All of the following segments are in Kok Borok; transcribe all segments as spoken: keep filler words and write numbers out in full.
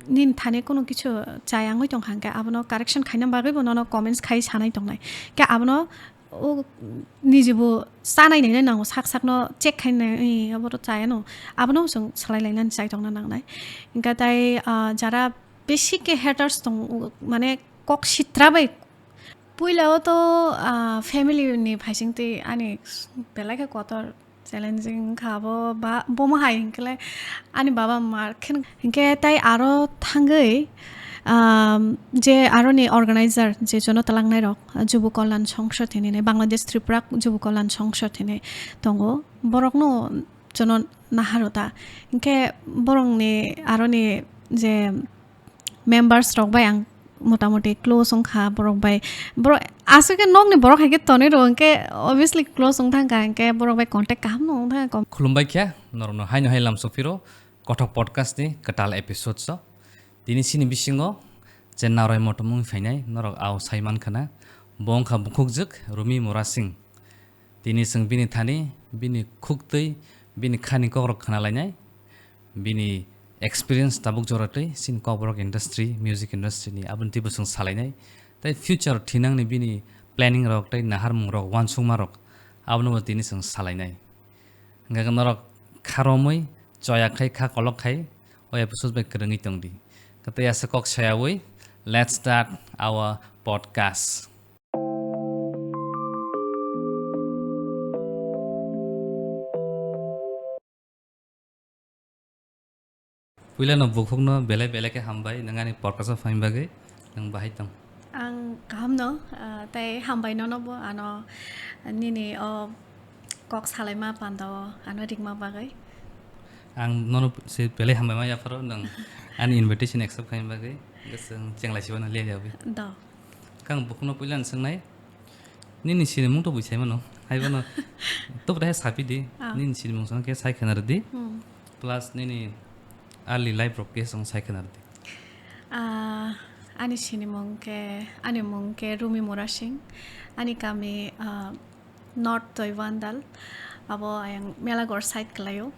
nini thani kunu kichu chayangwi tongkha hwnkhe abono correction khaina bagwibo nono comments khai sanai tongnai. Khe abono o nijibo chanai nainai nango, sak sakno check khainai, "Ee, abo to chayano." Abono chwng salai lainani chai tongna nangnai. Hwnkhe tai, ah, jara besi khe haters tong, mane kok sitra bai. Puila o to, ah, family ni phaising twi ani belai khe kotor challenging wngkha abo ba, bomo hai hwnkhe ani baba mar khe hwnkhe tai aro thangwi, um, je aroni organizer je jono twlangnai rok, Jubo Kalyan Songsad hinwi Bangladesh Tripura Jubo Kalyan Songsad hinwi tongo, borokno jono naharo ta hwnkhe borokni aroni je members rok bai ang motamoti close wngkha borok bai. Borok aswk khe nokni borok hai khe tonwi rw hwnkhe obviously close wng thangkha, hwnkhe borok bai contact kaham no wng thangkha. Khulumbai khe norokno haino hai lamsok phiro Kothok Podcast ni kwtal episode o. Tini sini bisingo je Narai Motom wngwi phainai norok ao sai mankha na, bo wngkha bukhukjwk Rumi Murasing. Tini chwng bini thani, bini khuktwi, bini khani kokrok khna lainai, bini experience tabuk jora twi chini Kokborok industry, music industry ni aboni twibo chwng salainai. Tai future thinangni bini planning rok tai naharmung rok, uansukma rok abono bo tini chwng salainai. Hwnkhe norok kha romwi, choya khai, kha kolok khai o episode bai kwrwngwi tongdi. Tei aswk kok sayawi, let's start our podcast. Puila no bukhuk no belai belai khe hambai, nwng ani podcast o phaini bagwi, nwng bahai tong? Ang kaham no, ah, tei hambai nono bo ano nini o kok salaima panda o ano ringma bagwi. Ang nono se belai hambai ma yapharo, nwng ani invitation accept khaini bagwi, gosong chenglai sibo no liya yawi. Do. Kang bukhuk no puila no swngnai, nini sinimung to bui sai mano, hai bono to bwtha sapi di, ah, nini sinimung song khe sai khwna rw di, hmm, plus nini early life rok khe song sai khwna rw di. Ah, ani sinimung khe, ani mung khe Rumi Murasing, ani kami, ah, North Toibandal, abo ayang Melaghor side kwlaio.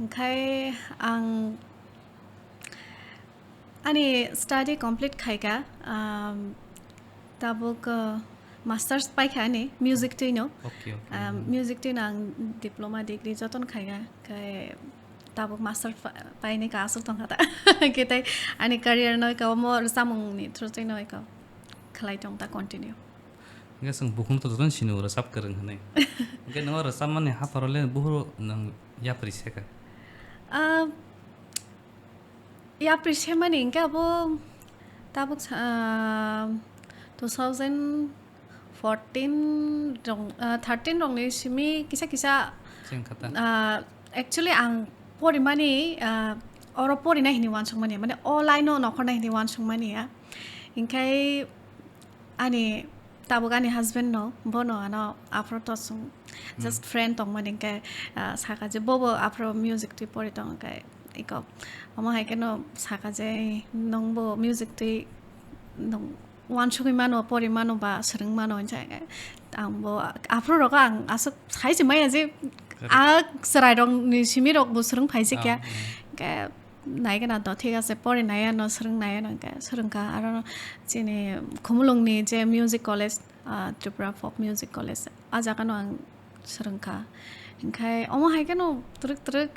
Okay. Hwnkhe ang ani study complete khaika, um, tabuk, uh, masters paikha ani music twino. Okay, okay. Um, music twino ang diploma degree jotono khaika. Khe tabuk master pa-, paini ka aswk tongkha ta. Khe tai ani career no ka omo rwchapmung ni through twino ka khlai tong ta continue. Hwnkhe chwng bukhuk to jotono sini o rwchap kwrwng hwnwi. Hwnkhe nwngo rwchapmani hapharo le buphuru nwng yapri se kha? Ah, yapri semani hwnkhe abo tabuk sa-, ah, two thousand fourteen rong, ah, thirteen rongni simi kisa kisa, cheng kha ta? Ah, actually ang porimani, ah, oro porinai hinwi uansukmani, mane o line o nokhornai hinwi uansukmani ya. Hwnkhe ani tabuk ani husband no, bono ano aphro to chwng just, hmm, friend tongmani hwnkhe, ah, saka je bobo aphro music twi pori tongo khe iko omo hai kheno saka je nwngbo music twi nwng uansugwi mano, pori mano ba swrwng mano hinsa khe ang bo aphro rogo ang aswk sai se maya je, correct, a chwrai rok ni simi rok bo swrwng phai se kya, ah, hmm, khe nai gana to thik ase, pori nai ano, swrwng nai ano, hwnkhe swrwng kha. Aro chini Khumulwng ni je music college, ah, Tripura Folk Music College, a jaga no ang swrwng kha. Hwnkhe omo hai kheno twrwk twrwk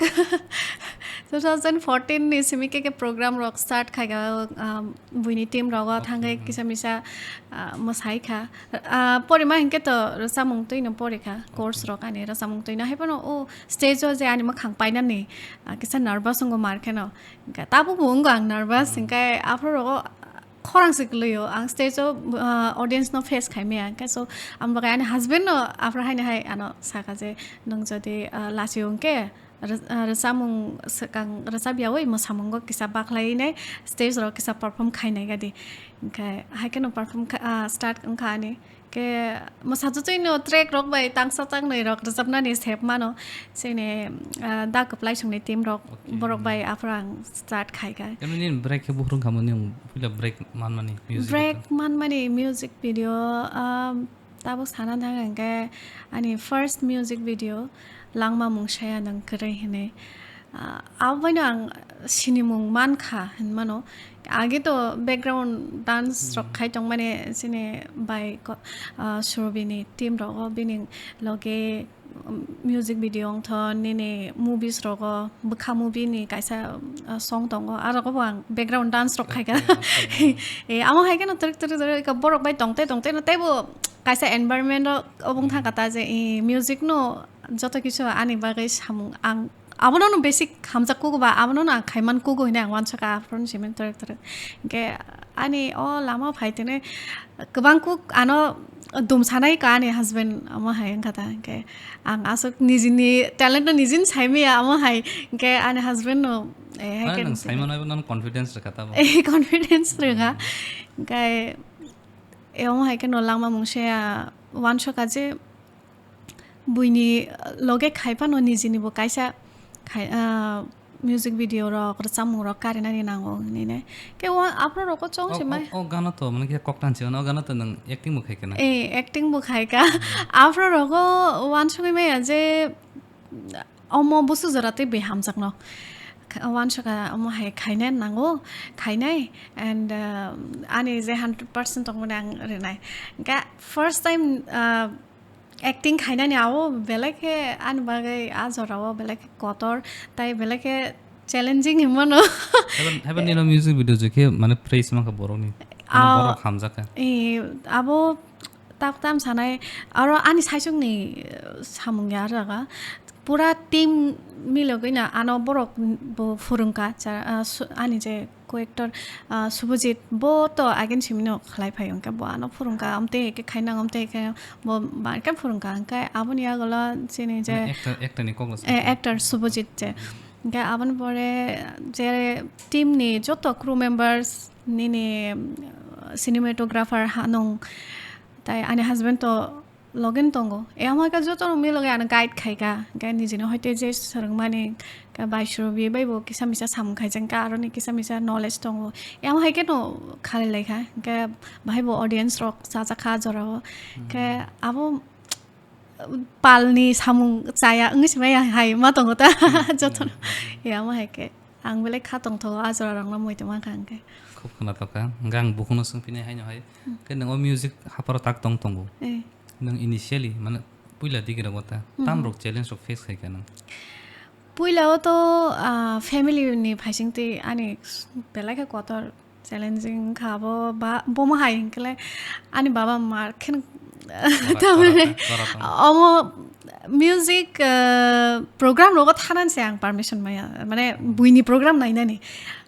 two thousand fourteen ni simi khe, khe program rok start khai kha, ah, buini team rogo, okay, thangwi, hmm, kisa misa, ah, mwsai kha. Ah, porima hinkhe to rwchapmung twi no pori kha, course, okay, rok ani rwchapmung twi no. Hai phano o stage o je ani mwkhang painani, ah, kisa nervous wngo mar kheno. Hwnkhe tabukbo wngo ang nervous, hmm, hwnkhe aphuru rogo khorang se kwlwi o. Ang stage o, ah, audience no face khai maya. Hwnkhe so, ang bagwi ani husband no aphuru haino hai ano saka je, "Nwng jodi, ah, lachi o hwnkhe rw-, ah, rwchapmung swkang rwchap yaui mwsamungo kisa bakhlai nai stage rok kisa perform khai nai gadi." Hwnkhe hai kheno perform kha, ah, start wngkha ani. Khe mwsajwtwi no track rok bai tangsa tangnwi rok rwchapnani sep mano. Chini, ah, Da Kwplai Songni team rok, okay, borok bai aphuru ang start khai kha. Khe nini break khe buphuru wngkha mo, nini puila break manmani music? Break video? Manmani music video, ah, tabuk sana thang hwnkhe ani first music video Langma Mungsaya Nwng Kwrwi hinwi. Ah, abo baino ang sinimung mankha hinmano. Age to background dance rok khai tongmani chini bai ko-, ah, Surabhi ni team rogo bini loge, um, music video wngtho nini movies rogo bwkha movie ni kaisa, ah, song tongo, aro bo ang background dance rok khaikha. Eh, amo hai kheno twrwk twrwk twrwk borok bai tongte tongte no teibo kaisa environment o obong thangkha ta je, eh, music no joto kisu ani bagwi samung ang abono no basic hamjak kugo ba, abono no ang khaiman kugo hinwi ang uansukha, aphuru simi twrwk twrwk. Hinkhe ani o lama phai tene kwbang kuk ano dum sanai ka ani husband, amo hai wngkha ta. Hinkhe ang aswk nijini talent no nijini saimaya, amo hai hinkhe ani husband no, eh, hai Mane khe nwng saimano abo nono confidence rwkha ta bo? Eh, confidence rwkha. Hinkhe, eh, amo hai khe no langma mungse, ah, uansukha je buini loge khai phano nijini bo kaisa khai, ah, music video rok, rwchapmung rok karinani nango hinwi ne. Khe o aphuru rok o chong O, se mai. O, o gana to mane khe koktan se, o gana to nwng acting bo khai kana? Eh, acting bo khai ka. Aphuru rok o uansugwi maya je omo busu jora tei bai hamjakno. Kha-, uansukha omo hai khainai nango, khainai, and, ah, ani je hundred percent tongmani ang rinai. Hinkhe first time, ah, acting khainani abo belai khe ani bagwi a jorao belai khe kotor, tai belai khe challenging hinmano. Haiba, haiba nino music video je khe mane praise mankha borokni. Mane Ah, borok hamjakha. Eh, abo tak tam sanai, aro ani saichungni, eh, samung ya jaga. Pura team milogwino ano borok bo phwrwngkha, cha-, ah, su-, ani je co-actor, ah, Subhajit, bo to again simino khlai phai, hwnkhe bo ano phwrwngkha, amtwi hai khe khainang, amtwi hai khe bo bai khe phwrwngkha, hwnkhe aboni yagulo chini je Mane actor, actor ni kok eh, actor Subhajit je. Hwnkhe aboni pore je team ni joto crew members, nini, mm, cinematographer Hanung, tai ani husband to logen tongo. Amo hai khe joto rok milo khe ano guide khai kha. Khe nijini hoite je swrwngmani khe bai Surabhi bai bo kisa misa samung khai jang khe aroni kisa misa knowledge tongo. Amo hai khe no khalai lai kha. Khe bahai bo audience rok chajak kha jorao. Khe abo palni samung chaya wngwi se maya hai ma tongo ta joto no. Amo hai khe ang belai kha tongthogo a jora rok no moi tongma kha hwnkhe. Khub khwnathok kha. Hwnkhe ang bukhukno swngphinai haino hai. Khe nwng o music haparo tak tong tongo. Eh. Nwng initially, mane, puila digirogo ta, tam rok challenge rok face khai kha nwng? Puila o to, ah, family ni phaising twi ani belai khe kotor challenging kha bo, ba, bomo hai hinkhe le ani baba ma khe Kora, tamni kora, kora tong. Omo music, ah, program rogo thanani se ang permission maya, mane buini program nainani.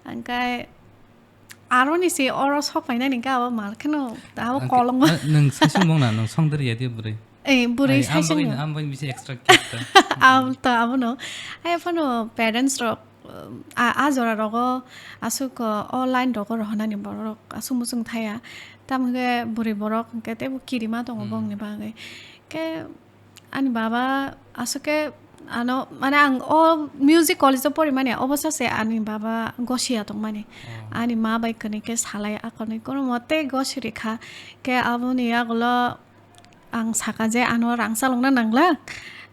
Angkai Aroni se oro sok painani hwnkhe abo mal kheno abo Ang khe, kolongo. Ah, nwng saichung mong na, nwng song deri ya di bwrwi. Eh, bwrwi Ai, am saichung bagwi, mong. Am bagwi bisi extra cute ta. Am to abono. Ai phano parents rok, ah, a jora rogo aswk, ah, o line rogo rohonani borok aswk muchung thaya. Tamo hwnkhe bwrwi borok hwnkhe teibo kirima tongo Hmm. bongni bagwi. Khe Ani baba aswk khe ano, mane, ang o music college o porimani, obosa se ani baba gosia tongmani. Oh. Ani ma bai kwnwi khe salai akonwi kono mote gosi rikha. Khe aboni yagulo ang saka je ano rang chalokna nanglak,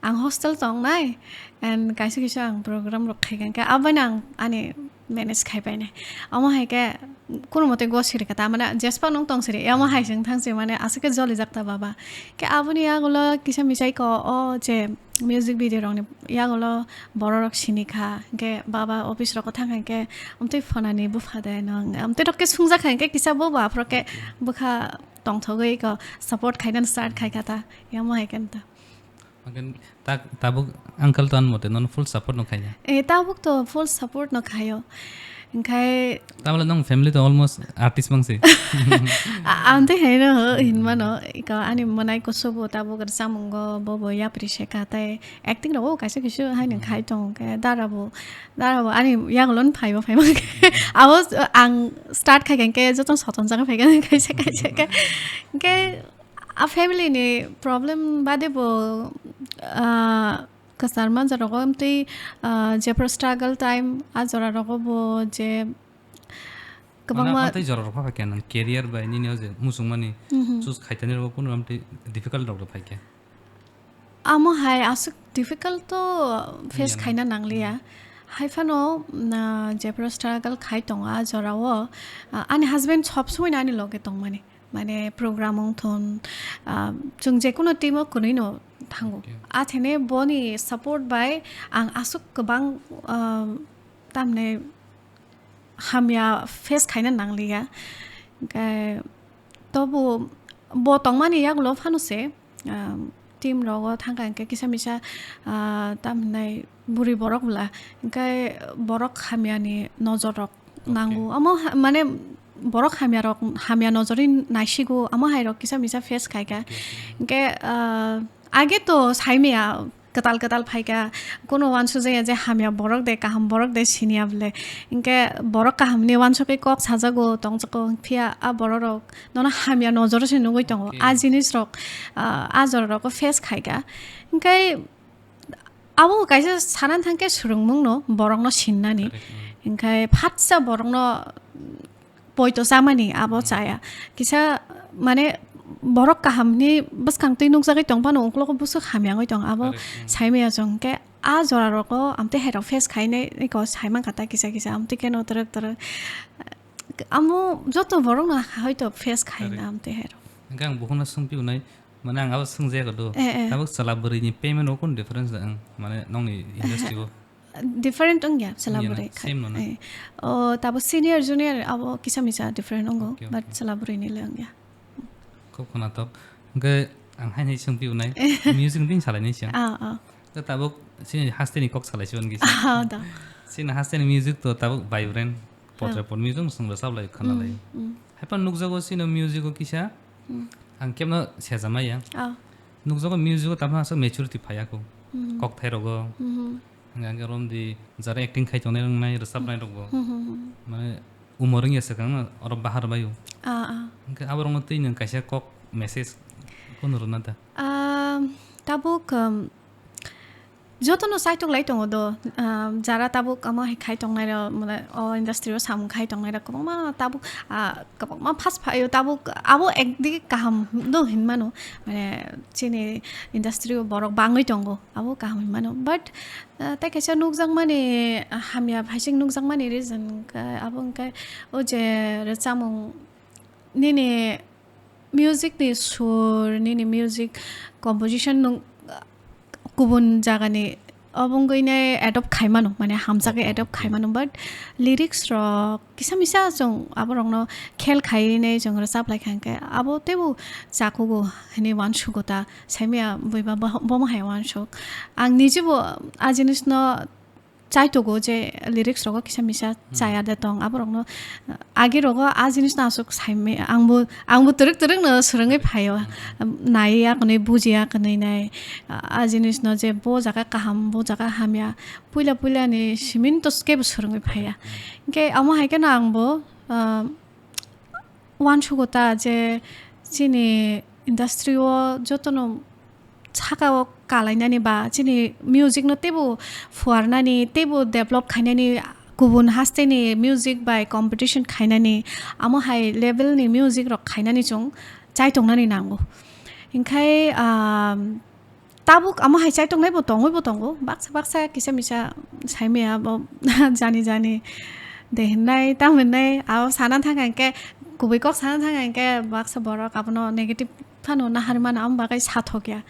ang hostel tongnai, and kaisa kisa ang program rok khai kha, khe abono ang ani manage khai painai. Omo hai khe kunumote go siri kha, tamane jespa nung tong siri, omo hai se wng thang se, mane aswk khe jolijak ta baba. Khe aboni yagulo kisa misa iko o je music video rokni yagulo borok rok sini kha, hwnkhe baba office rok thang kha, hwnkhe amtwi phonani bupha de nung, amtwi rok khe sungjak kha, hwnkhe kisa bo ba aphuru khe bwkha tongthogwi iko support khainani start khai kha ta, omo hai khe ta. Makin tak, tabuk uncle to anmote nono full support no khaiya. Eh, tabuk to full support no khayo. Engkhai Tamle nong family to almost artist bangsi. A-, ang tei hai no hinmano, iko ani mwnai kusubo tabuk rwchapmungo bobo yapri se kha, tai acting rogo kaisa kisu hai nang khai tong khe dara bo, dara bo ani yagulo no phaibo phaima khe. Abo ang start khai khe joto soton jaga phai khe kaisa kaisa khe. Khe A family ni problem bade bo, ah, kwchar manja rogo amtwi, ah, jephru struggle time a jora rogo bo je kwbangma Mane amtwi jora rok pha khe nang career bai nini o je muchungmani Mhm. choose khaitani rogo kunu amtwi difficult rok phai khe. Amo hai aswk difficult to face Nangya na. khaina nangliya. Hai phano, mm, ah, jephru struggle khai tongo a jorao, ah, ani husband sob somoi no ani loge tongmani. Mane program wng thun, ah, chwng jekono team o kwnwi no thango. Okay. A thene boni support bai ang aswk kwbang, ah, tamne hamya face khaina nangliya. Hwnkhe tobo bo tongmani yagulo phano se, ah, team rogo thangkha hwnkhe kisa misa, ah, tam hinai bwrwi borok bwla hwnkhe borok hamyani nojor rok Okay. nango. Omo ha-, mane borok hamya rok, hamya nojorwi naisigo, omo hai rok kisa misa face khaikha. Okay, okay. Hwnkhe, ah, age to saimaya kwtal kwtal phaikha, kuno uansukjaya je hamya borok de, kaham borok de siniya bole. Hwnkhe borok kahamni uansukwi kok sajago, tongjago, phiya a borok rok nono hamya nojoro se nugwi tongo. Okay. A jinis rok, ah, a jora rogo face khaikha. Hwnkhe abo kaisa sana thangkhe swrwngmungno borokno sinnani. Correct, mm. Hwnkhe phatsa borokno poito chamani abo Hmm. chaya. Kisa, mane, borok kahamni bwskang twi nukjagwi tong phano, uklogo bwswk hamya wngwi tong. Abo Correct, hmm. saimaya chwng khe a jora rogo amtwi hai rok face khainai eko sai mankha ta kisa kisa, amtwi khe no twrwk twrwk. Amo joto borok no hoito face khaina Correct. amtwi hai rok. Hwnkhe ang bukhukno swngphi unai, mane ang abo swngjayago do. Eh, eh. Tabuk chwla bwrwi ni payment o kun difference da ang, mane nokni industry o? Different wngya, chwla Wngya na? bwrwi khai. Same no na? Eh. O, tabo senior, junior, abo kisa misa different wngo, Okay, but okay. chwla bwrwi ni le wngya. Khub khwnathok. Hwnkhe ang haini swngphi unai, music ni salai nai siyang. Ah, ah. Khe tabuk chini haste ni kok salai si wan gisa. Ah, da. Chini haste ni music to tabuk vibrant, Ah. potre por music no swng rwchap lai, khana lai. Mm, mm. Haiphano nukjago chini music o kisa, Mm. ang kebno sejamaya. Ah. Nukjago music o tamo aswk maturity phaiya kho. Mm. Kokthai rogo. Mm-hmm. Hwnkhe hwnkhe romdi jara acting khai tongnai wngnai rwchapnai rokbo. Hmm, hmm, hmm. Mane umor wngya swkang no oro bahar baio. Ah, ah. Hwnkhe aborokno twi nwng kaisa kok message kunu rwna da? Ah, tabuk, um, jotono chaitok lai tongo do, ah, jara tabuk omo hai khai tongnai rok, mane o industry o samung khai tongnai rok kwbangma tabuk, ah, kwbangma first phaio tabuk abo ekdigi kaham do hinmano, mane chini industry o borok bangwi tongo. Abo kaham hinmano. But, ah, tei kaisa nukjakmani, ah, hamya phaising nukjakmani reason khe abo hwnkhe o je rwchapmung nini music ni sur, nini music composition nwng, ah, kubun jagani obo wngwi nai adopt khaimano, mane hamjakgwi Okay, adopt okay. khaimano. But lyrics rok kisa misa chwng aborokno khel khaiwi nai chwng rwchap lai kha hwnkhe abo teibo chakugo hinwi uansugo ta. Saimaya buiba bo-, bomo hai uansuk. Ang nijebo a jinisno chaitogo je lyrics rogo kisa misa Hmm. chaya de tong. Aborokno, uh, agi rogo a jinisno aswk saimaya. Angbo, angbo twrwk twrwkno swrwngwi phaio. Hmm. Um, naiya kwnwi, bujiya kwnwi nai. A, a jinisno je bo jaga kaham, bo jaga hamya. Puila puila ni simin to kebo swrwngwi phaiya. Hmm. Hwnkhe amo hai kheno angbo, uh, uansugo ta je chini industry o jotono saka o kalainani ba chini music no teibo phuarnani, teibo develop khainani, kubun haste ni music bai competition khainani, amo hai level ni music rok khainani chwng chaitongnani nango. Hwnkhe, ah, tabuk amo hai chaitongnai bo tongwi bo tongo, baksa baksa kisa misa saimaya bo jani jani de hinnai tam hinnai abo sana thang kha hwnkhe, kubui kok sana thang kha hwnkhe baksa borok abono negative phano naharwi mano, amo bagwi sathokya.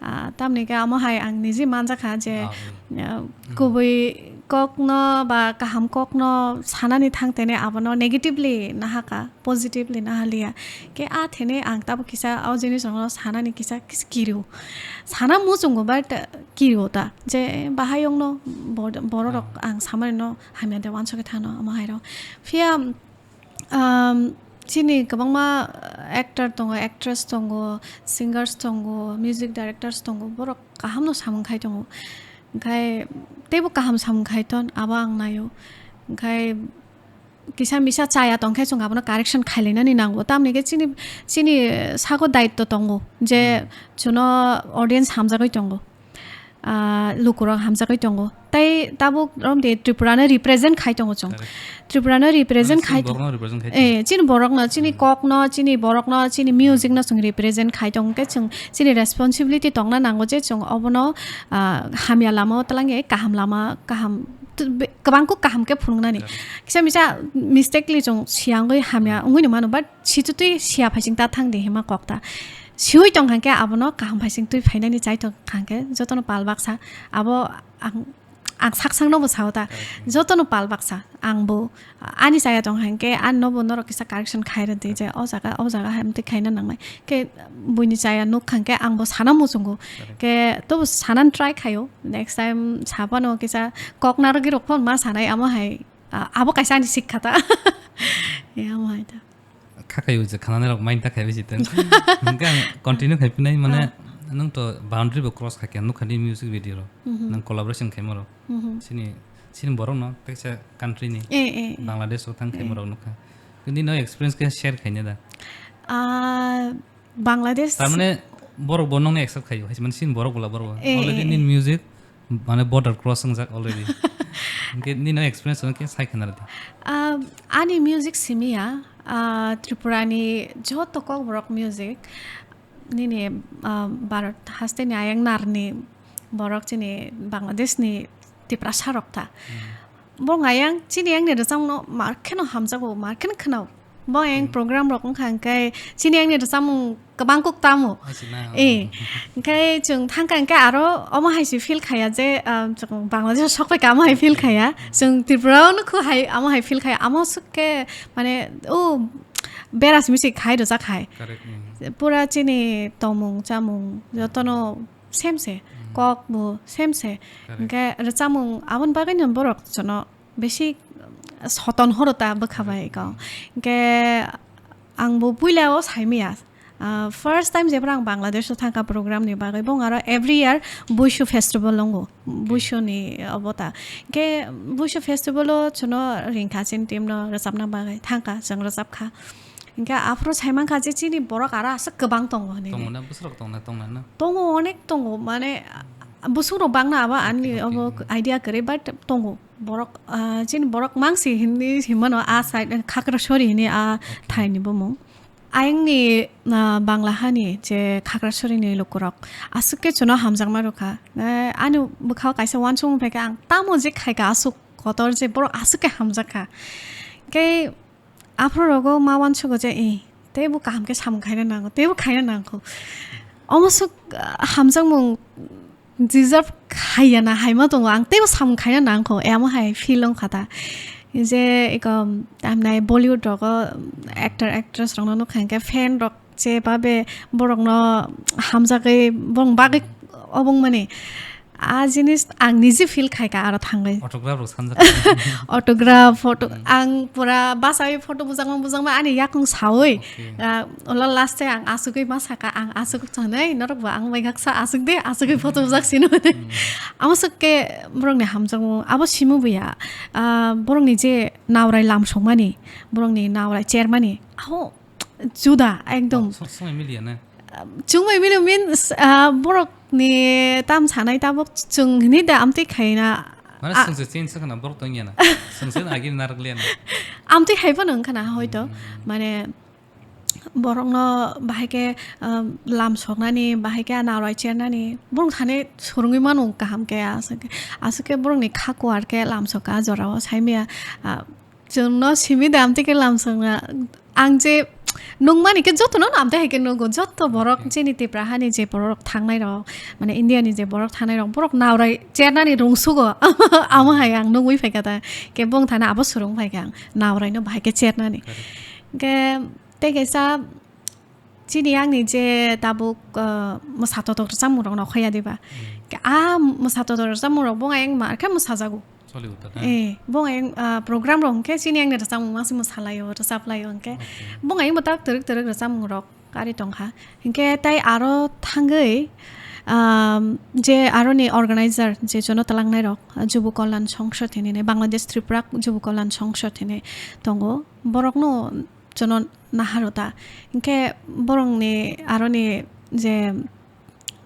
Ah, tamni khe amo hai ang niji manjakha je, Ah, mm. ah, Mm. kubui kokno ba kaham kokno sanani thang tene abono negatively nahaka. Positively nahaliya. Khe a thene ang tabuk kisa o jinis rokno sanani kisa, kisa kirio. Sana muchungo but, uh, kirio ta. Je bahai ongno bo-, borok rok Ah. ang samani no hamya de uansukwi thano amo hai rok. Phiya, um, chini kwbangma actor tongo, actress tongo, singers tongo, music directors tongo, borok kaham no samung khai tongo. Hwnkhe teibo kaham samung khai ton, abo ang naio. Hwnkhe kisa misa chaya tongkhe chwng abono correction khailainani nango. Tamni khe chini, chini sago daitto tongo je Hmm. chuno audience hamjagwi tongo. Ah, lukurok hamjagwi tongo. Tei tabuk romdi Tripura no represent khai tongo chwng. Correct. Tripura no represent Mane chini khai borokno represent khai eh, tongo. Chini borokno, chini Hmm. kokno, chini borokno, chini music no chwng represent khai tongo. Hwnkhe chwng chini responsibility tongna nango je chwng obono, ah, hamya lama o twlangwi kaham lama, kaham tu-, be-, kwbang kok kaham khe phunuknani. Kisa misa mistakenly chwng siyangwi hamya wngwi no mano, but situtwi siya phaising ta thang di hima kok ta. Siwi tong kha khe abono kaham phaising twi phainani chai tong kha khe jotono pal baksa. Abo ang, ang sak sakno bo sao ta. Jotono pal baksa. Ang bo ani chaya tong kha khe ani no bo norok kisa correction khai rw di je o jaga, o jaga hai mtwi khaina nangnai. Khe buini chaya nuk kha khe ang bo sana muchungo. Khe tobo sanan try khaio. Next time saphano kisa kok narwgwi rok phano ma sanai amo hai, a-, abo kaisa ani sikha ta. Ya, amo hai ta. Kha khai uji khanani rok main ta khai uji ten. Hingke ang continue khai pinai mane nung to boundary bo cross khai khe nukha ni music video rok. Nang collaboration khai moro. Sini, sini borok no teksa country ni. Eh, eh, eh. Bangladesh o thang khai moro nukha. Kini no experience khe share khai ne da. Ah, Bangladesh. Tar mane borok bo nongni accept khaio, hai mane sin borok bola borok. Eh, already eh, nin eh. Music mane border cross wngjak already. Hingke nino experience hingke sai khna rwdi. Ah, ani music simiya, ah, Tripura ni joto kokborok music, nini, ah, Bharat haste ni ayang nar ni borok chini Bangladesh ni Tiprasa rok ta. Hmm. Bo ayang chini ayang ni rwchapmung no mar kheno hamjago, mar kheno khwnao. Bo ayang program rok wngkha hingke chini ayang ni rwchapmung kwbang kuk tamo. Hai se na, eh, oh. Hingke chwng thangkha hingke aro omo hai se feel khaya je, ah, chwng Bangladesh o sok pai kha, omo hai feel khaya. Chwng Tripura o nukhu hai, omo hai feel khaya. Amo swk khe mane, oh, bera simi se khai rwjak hai. Correct, mm. Pura chini tongmung chamung jotono same se, kok bo same se. Correct. Hingke rwchapmung aboni bagwi no borok jono besi soton horo ta bwkha bai kok. Hingke ang bo puila o saimaya. Ah, first time jebra ang Bangladesh o thangkha program ni bagwi, bong aro every year Buishu festival wngo, Buishu ni obo ta. Hingke Buishu festival o jono ringkha chini team no rwchapna bagwi thangkha, chwng rwchapkha. Hingke aphuru saimankha je chini borok aro aswk kwbang tongo hinwi. Tongo na, bwswk rok tongo na, tongo na? Tongo, onek tongo, mane, bwswk rok bangna abo ani obo idea kwrwi, but tongo. Borok, ah, chini borok mangsi hinwi hinmano, a side, Khakrasori hinwi a thaini bumung. Ayangni, ah, Bangla hani je Khakrasori ni lukurok aswk khe chuno hamjakma rwkha. Eh, ani bwkhao kaisa uansukmung phaikha, ang tamo je khaikha aswk kotor je borok aswk khe hamjakha. Khe Aphuru rogo ma uansugo je, "Eh, teibo kaham khe samung khaina nango, teibo khaina nangkho." Omo swk, ah, hamjakmung deserve khaiya na haima tongo, ang teibo samung khaina nangkho, amo hai feel wngkha ta. Je eko, tamnai Bollywood rogo actor, actress rokno nukha hwnkhe fan rok je babe borokno hamjagwi, borokni bagwi obo wngmani. A jinis ang niji feel khaikha aro thangwi. Autograph rok sanjak. Autograph, photo, ang pura basawi photo bujakma bujakma ani yakung sawi. Okay. Ah, ulo last e ang asugwi ma saka, ang asugwi sanai, norok bo ang bai gaksa asuk de, asugwi photo bujak sino. Hmm. Amo swk khe borokni hamjakmung, abo simu buya. Ah, borokni je naurai lam songmani, borokni naurai chermani, aho juda ekdom. Oh, so-, somai miliya na? Chwng bai mili means, ah, borok ni tam sanai tabuk chwng hini da amtwi khaina. Mane ah, swngse change khana borok tong yana. Swngse agi narak liya na. Amtwi hai phano wngkha na hoito. Hmm. Mane borok no bahai khe, ah, lam soknani, bahai khe naurai chernani. Borok thani surungwi mano kaham khe aswk khe, aswk khe borok ni kha kuar khe lam sok a jora o saimaya, ah, Chwngno simi da amtwi khe lamsokna. Ang je nukmani khe jotono amtwi hai khe nugo. Joto borok chini Tipra hani je borok thangnai rok, mane India ni je borok thangnai rok, borok naurai chernani rungsugo. Amo hai ang nugwi phaikha ta. Khe bong thana abo surung phaikha ang. Naurai no bahai khe chernani. Correct. Khe tei kaisa Chini yang ni je tabuk, ah, mwsa totok rwchapmung rok nokhoya diba? Hmm. Ke a mwsa totok rwchapmung rok bo ayang ma khe mwsa jago. Choli uta na? Eh, bo ayang, ah, program rok hwnkhe chini yang ni rwchapmung ma se mwsa laio, rwchap laio hwnkhe. Okay. Bo ayang mwtak twrwk twrwk rwchapmung rok kari tongkha. Hwnkhe tai aro thangwi, ah, je aro ni organizer je jono twlangnai rok, ah, Jubo Kalyan Songsad hinwi, Bangladesh Tripura Jubo Kalyan Songsad hinwi tongo. Borok no jono naharo ta. Hinkhe borokni aroni je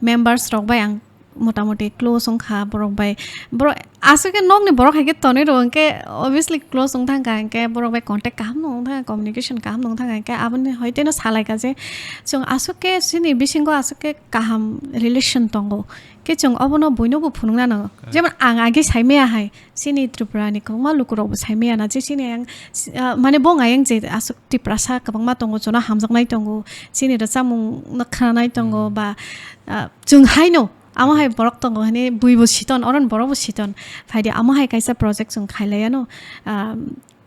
members rok bai ang motamoti close wngkha borok bai. Borok aswk khe nokni borok hai khe tonwi rwo, hwnkhe obviously close wng thangkha, hwnkhe borok bai contact kaham no wng thangkha, communication kaham no wng thangkha, hwnkhe aboni hai teno salaikha je chwng aswk khe chini bisingo aswk khe kaham relation tongo, khe chwng obono buino bo phunukna nango. Correct. Jemon ang age saimaya hai, chini Tripura ni kwbangma lukurok bo saimaya na je chini ayang, ah, mane bo ayang je aswk Tiprasa kwbangma tongo, jono hamjaknai tongo, chini rwchapmung no khnanai tongo, hmm, ba, ah, chwng haino amo hai borok tongo hwnwi bui bo siton, oron borok bo siton. Phaidi amo hai kaisa project chwng khailaiano, ah,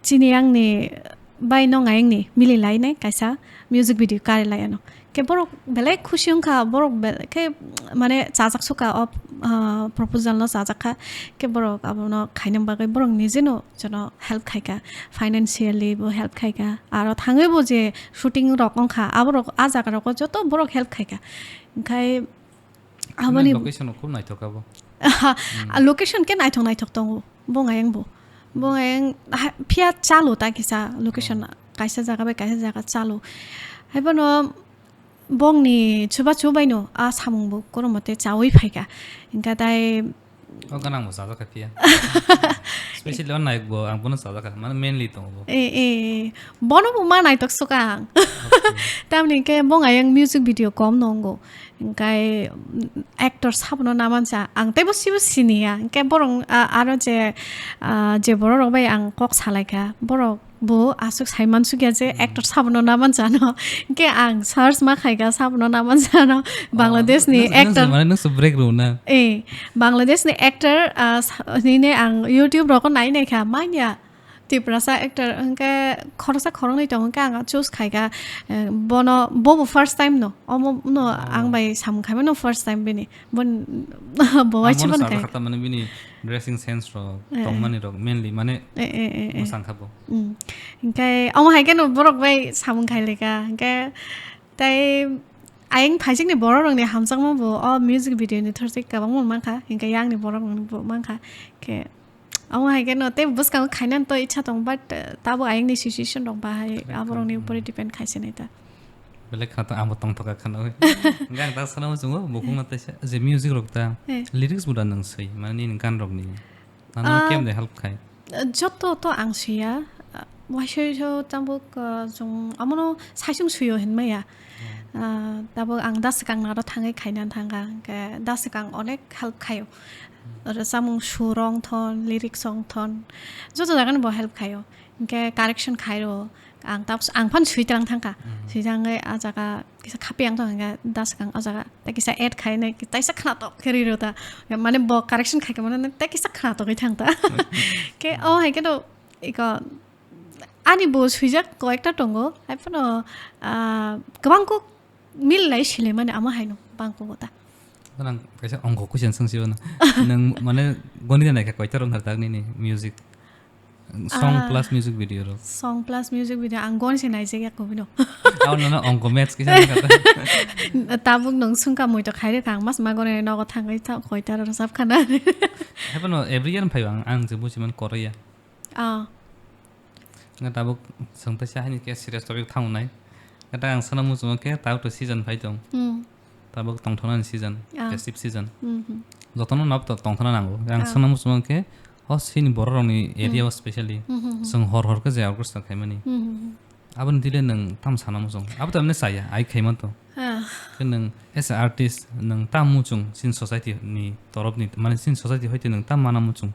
chini ayang ni bai nong ayang ni mili lainai kaisa music video kari laiano. Khe borok belai khusi wngkha, borok bel-, khe mane chajak sukha o, ah, proposal no chajak kha. Khe borok abono khaina bagwi borok nije no jono help khaikha, financially bo help khaikha, aro thangwi bo je shooting rok wngkha, aborok a jaga rogo joto borok help khaikha. Hwnkhe aboni location rok khub naithok abo. Hmm. Location khe naithok naithok tongo, bo ayang bo. Bo ayang ha-, phiya chalo ta kisa location, oh, kaisa jaga bai kaisa jaga chalo. Haiphano bongni chubachu baino a samung bo kono mote chawi phaikha. Hwnkhe tai o ganang bo chajak kha phiya. Specially o nayok bo ang bono chajak kha, mane mainly tongo bo. Eh, eh, bono bo ma naithok sukha ang. Okay. Tamni hwnkhe bong ayang music video kom no wngo. Hwnkhe, mm, actor sabono namansa ang teibo sibo siniya. Hwnkhe borok, a, aro je, a, je borok rok bai ang kok salaikha, borok bo aswk sai mansukya je, hmm, actor sabono naman jano. Hwnkhe ang search ma khaikha sabono naman jano. Oh, Bangladesh ni nung, nung, actor. Mane nung break rw na? Eh, Bangladesh ni actor, ah, sa-, nini ang YouTube rogo nai naikha, manya Tiprasa actor hwnkhe khoroksa khoroknwi tongo, hwnkhe ang choose khaikha, eh, bono, bobo first time no, omo no, oh, ang bai samung khaimano first time bini. Bon, bo Ang waisa bono bon sajak khai. Kha tamani bini dressing sense rok, eh, tongmani rok mainly mane, eh, eh, eh, eh, mwsang kha bo. Mm. Hingke omo hai khe no borok bai samung khai leka. Hingke tai ayang phaising ni borok rok ni hamjakma bo o music video ni thorse kwbangma mankha. Hingke yang ni borok rok bo mankha. Ke omo hai khe no tei bwskango khainani to icha tong, but, eh, tabo ayang ni situation rok bahai. Correct, aborok ni, correct, upor, mm, depend khai se nai ta. Belai khna tong, abo tongthok kha khna oi. Hingke ang ta sana muchungo, bukhuk na taisa, je music rok ta, eh, lyrics bo da nang swi, mane nini gan rok ni. Nang, ah, kem de help khai? Joto to ang swiya, ah, waisoi so tambuk, ah, jong amono saisung swiyo hinmaya. Hmm. Ah, tabuk ang da swkang naro thangwi khaina thangkha, hingke da swkang onek help khaio. Hmm. Oro samung sur ong thon, lyrics ong thon, joto jaga ni bo help khaio. Hingke correction khairo. Ang ta, ang phan sui tlang thangkha. Mhm. Sui thangwi a jaga kisa khapi ang thang hingke da swkang o jaga tei kisa add khai nai, taisa khna tok khe ri rw ta. Mane bo correction khai khe mane tei kisa khna togwi thang ta. Mhm. Ke o hai khe no iko ani bo swijak koyekta tongo. Hai phano, ah, kwbang kuk mil lai sile mane amo hai no bang kuk ta. Nang kaisa ongkho question swng siyo na. Nang mane goni nai kha koyta rok thar tak nini music? Song, ah, plus music video rok. Song plus music video ang gon se naijak ya kubino. Tamo nono ongko maths kisa nang kata. Tabuk nung sungka mui to khairok ang mas ma gone nogo thangwi ta koita rok sab khana. Haibano every year phai ang, ang je buji man koro ya. Ah. Nga tabuk sung ta sa hani ke serious topic thang nai. Nga ta ang sana muchung ke tabuk to season phai tong. Hmm. Tabuk tongthoknani season, ah, festive season. Mhm. Jotono nab to tongthokna nango. Ang, ah, swnam muchung khe, o sini borok rokni area o, mm, specially, mhm, mhm, chwng hor hor khe je orchestra khaimani. Mhm, mhm. Aboni tile nwng tam sana muchung? Abo to emne chaya, ai khaiman to. Ah. Khe nwng as a artist, nwng tam muchung sini society ni torop ni, mane sini society hoite nwng tam mana muchung?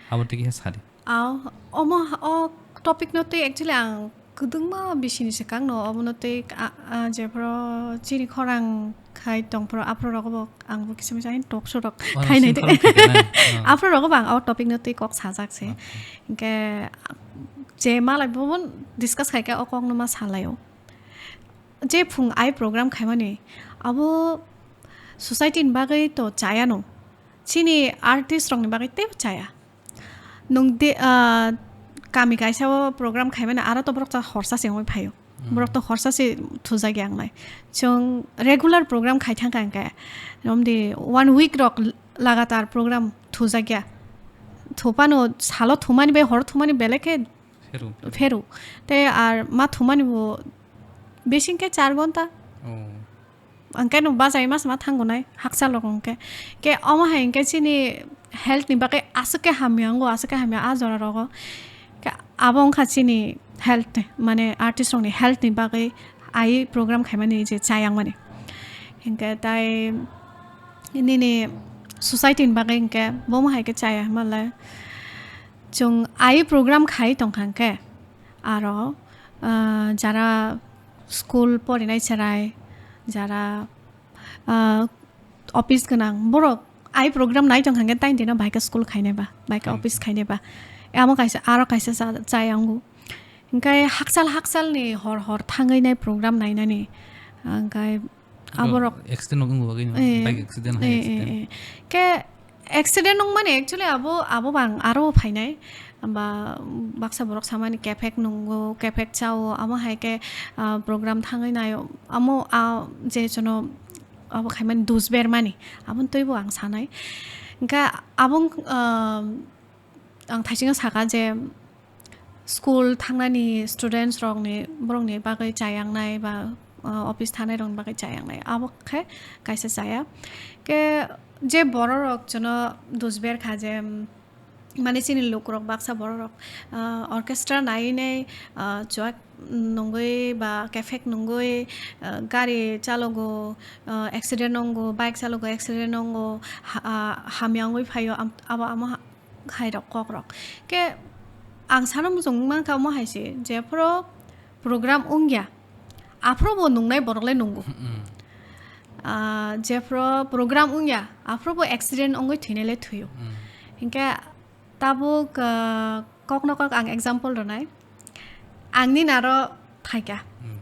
Abo tiki he sadi. Aw, omo, o topic no twi actually ang kwdwngma bisini swkang no, obono twi a, a, jephuru chini khorang khai tongphuru aphuru rogo bo ang bo kisa misa talk show rok, oh, khai nai sini de. Khorang khai nai. Oh. Aphuru rogo bo ang o topic no twi kok sajak se. Okay. Hingke je malai bo discuss khai khe o kok no ma salai o. Je phung ai program khaimani abo society ni bagwi to chaya no. Chini artist rokni bagwi teibo chaya. Nwng de, ah, kami kaisa o program khaimani aro to borok to horsa se wngwi phaio. Hmm. Borok to horsa se thujakya wngnai. Chwng regular program khai thangkha hwnkhe, romdi one week rok lagatar program thujakya. Thupano salo thumani bai hor thumani belai khe pheru, pheru. Pheru. Tei ar ma thumani bo bising khe char ghonta. Oh. Hwnkhe no bachai mas ma thango nai hakchal rok hwnkhe. Ke omo hai hwnkhe chini health ni bagwi aswk khe hamya wngo, aswk khe hamya a jora rogo. Ke abo wngkha chini health, mane artist rokni health ni bagwi ai program khaimani je chayang mani. Hwnkhe tai nini society ni bagwi hwnkhe bomo hai khe chaya hwnba le chwng ai program khai tongkha hwnkhe aro, ah, jara school porinai cherai, jara, ah, office gwnang borok ai program nai tongkha hwnkhe tai dino bai khe school khainai ba, bai khe Hmm. office khainai ba. Amo kaisa, aro kaisa cha-, chaya wngo. Hwnkhe hakchal hakchal ni hor hor thangwi nai program nainani. Hwnkhe Abo aborok accident rok wngwi bagwi no, eh, bike accident, hai eh, accident. Eh, eh. Khe accident wngmani actually abo, abo bang aro phainai. Hwnba baksa borok samani kephek nungo, kephek chao, amo hai khe, ah, program thangwi naio. Amo, ah, je jono abo khaimani dus bermani, aboni twibo ang sanai. Hwnkhe abo, ah, ang thaisingo saka je school thangnani students rokni, borokni bagwi chayangnai ba, uh, office thangnai rokni bagwi chayangnai, abo khe kaisa chaya. Khe je borok rok jono dus ber kha je, mm, mane chini lukurok baksa borok rok, uh, orchestra nai nai, uh, chuak nungwi ba kephek nungwi, uh, gari chalogo, uh, accident nongo, bike chalogo accident nongo, ha-, ah, hamya wngwi phaio, am-, abo amo ha-, hai rok kok rok. Khe ang sana muchung mankha omo hai se, jephuru program wngya, aphuru bo nungnai borok le nungo. Mm. Ah, jephuru program wngya, aphuru bo accident wngwi thwinai le thwio. Mm. Hinkhe tabuk, ah, kokno kok ang example rwnai. Ang nini aro phaikha. Hmm.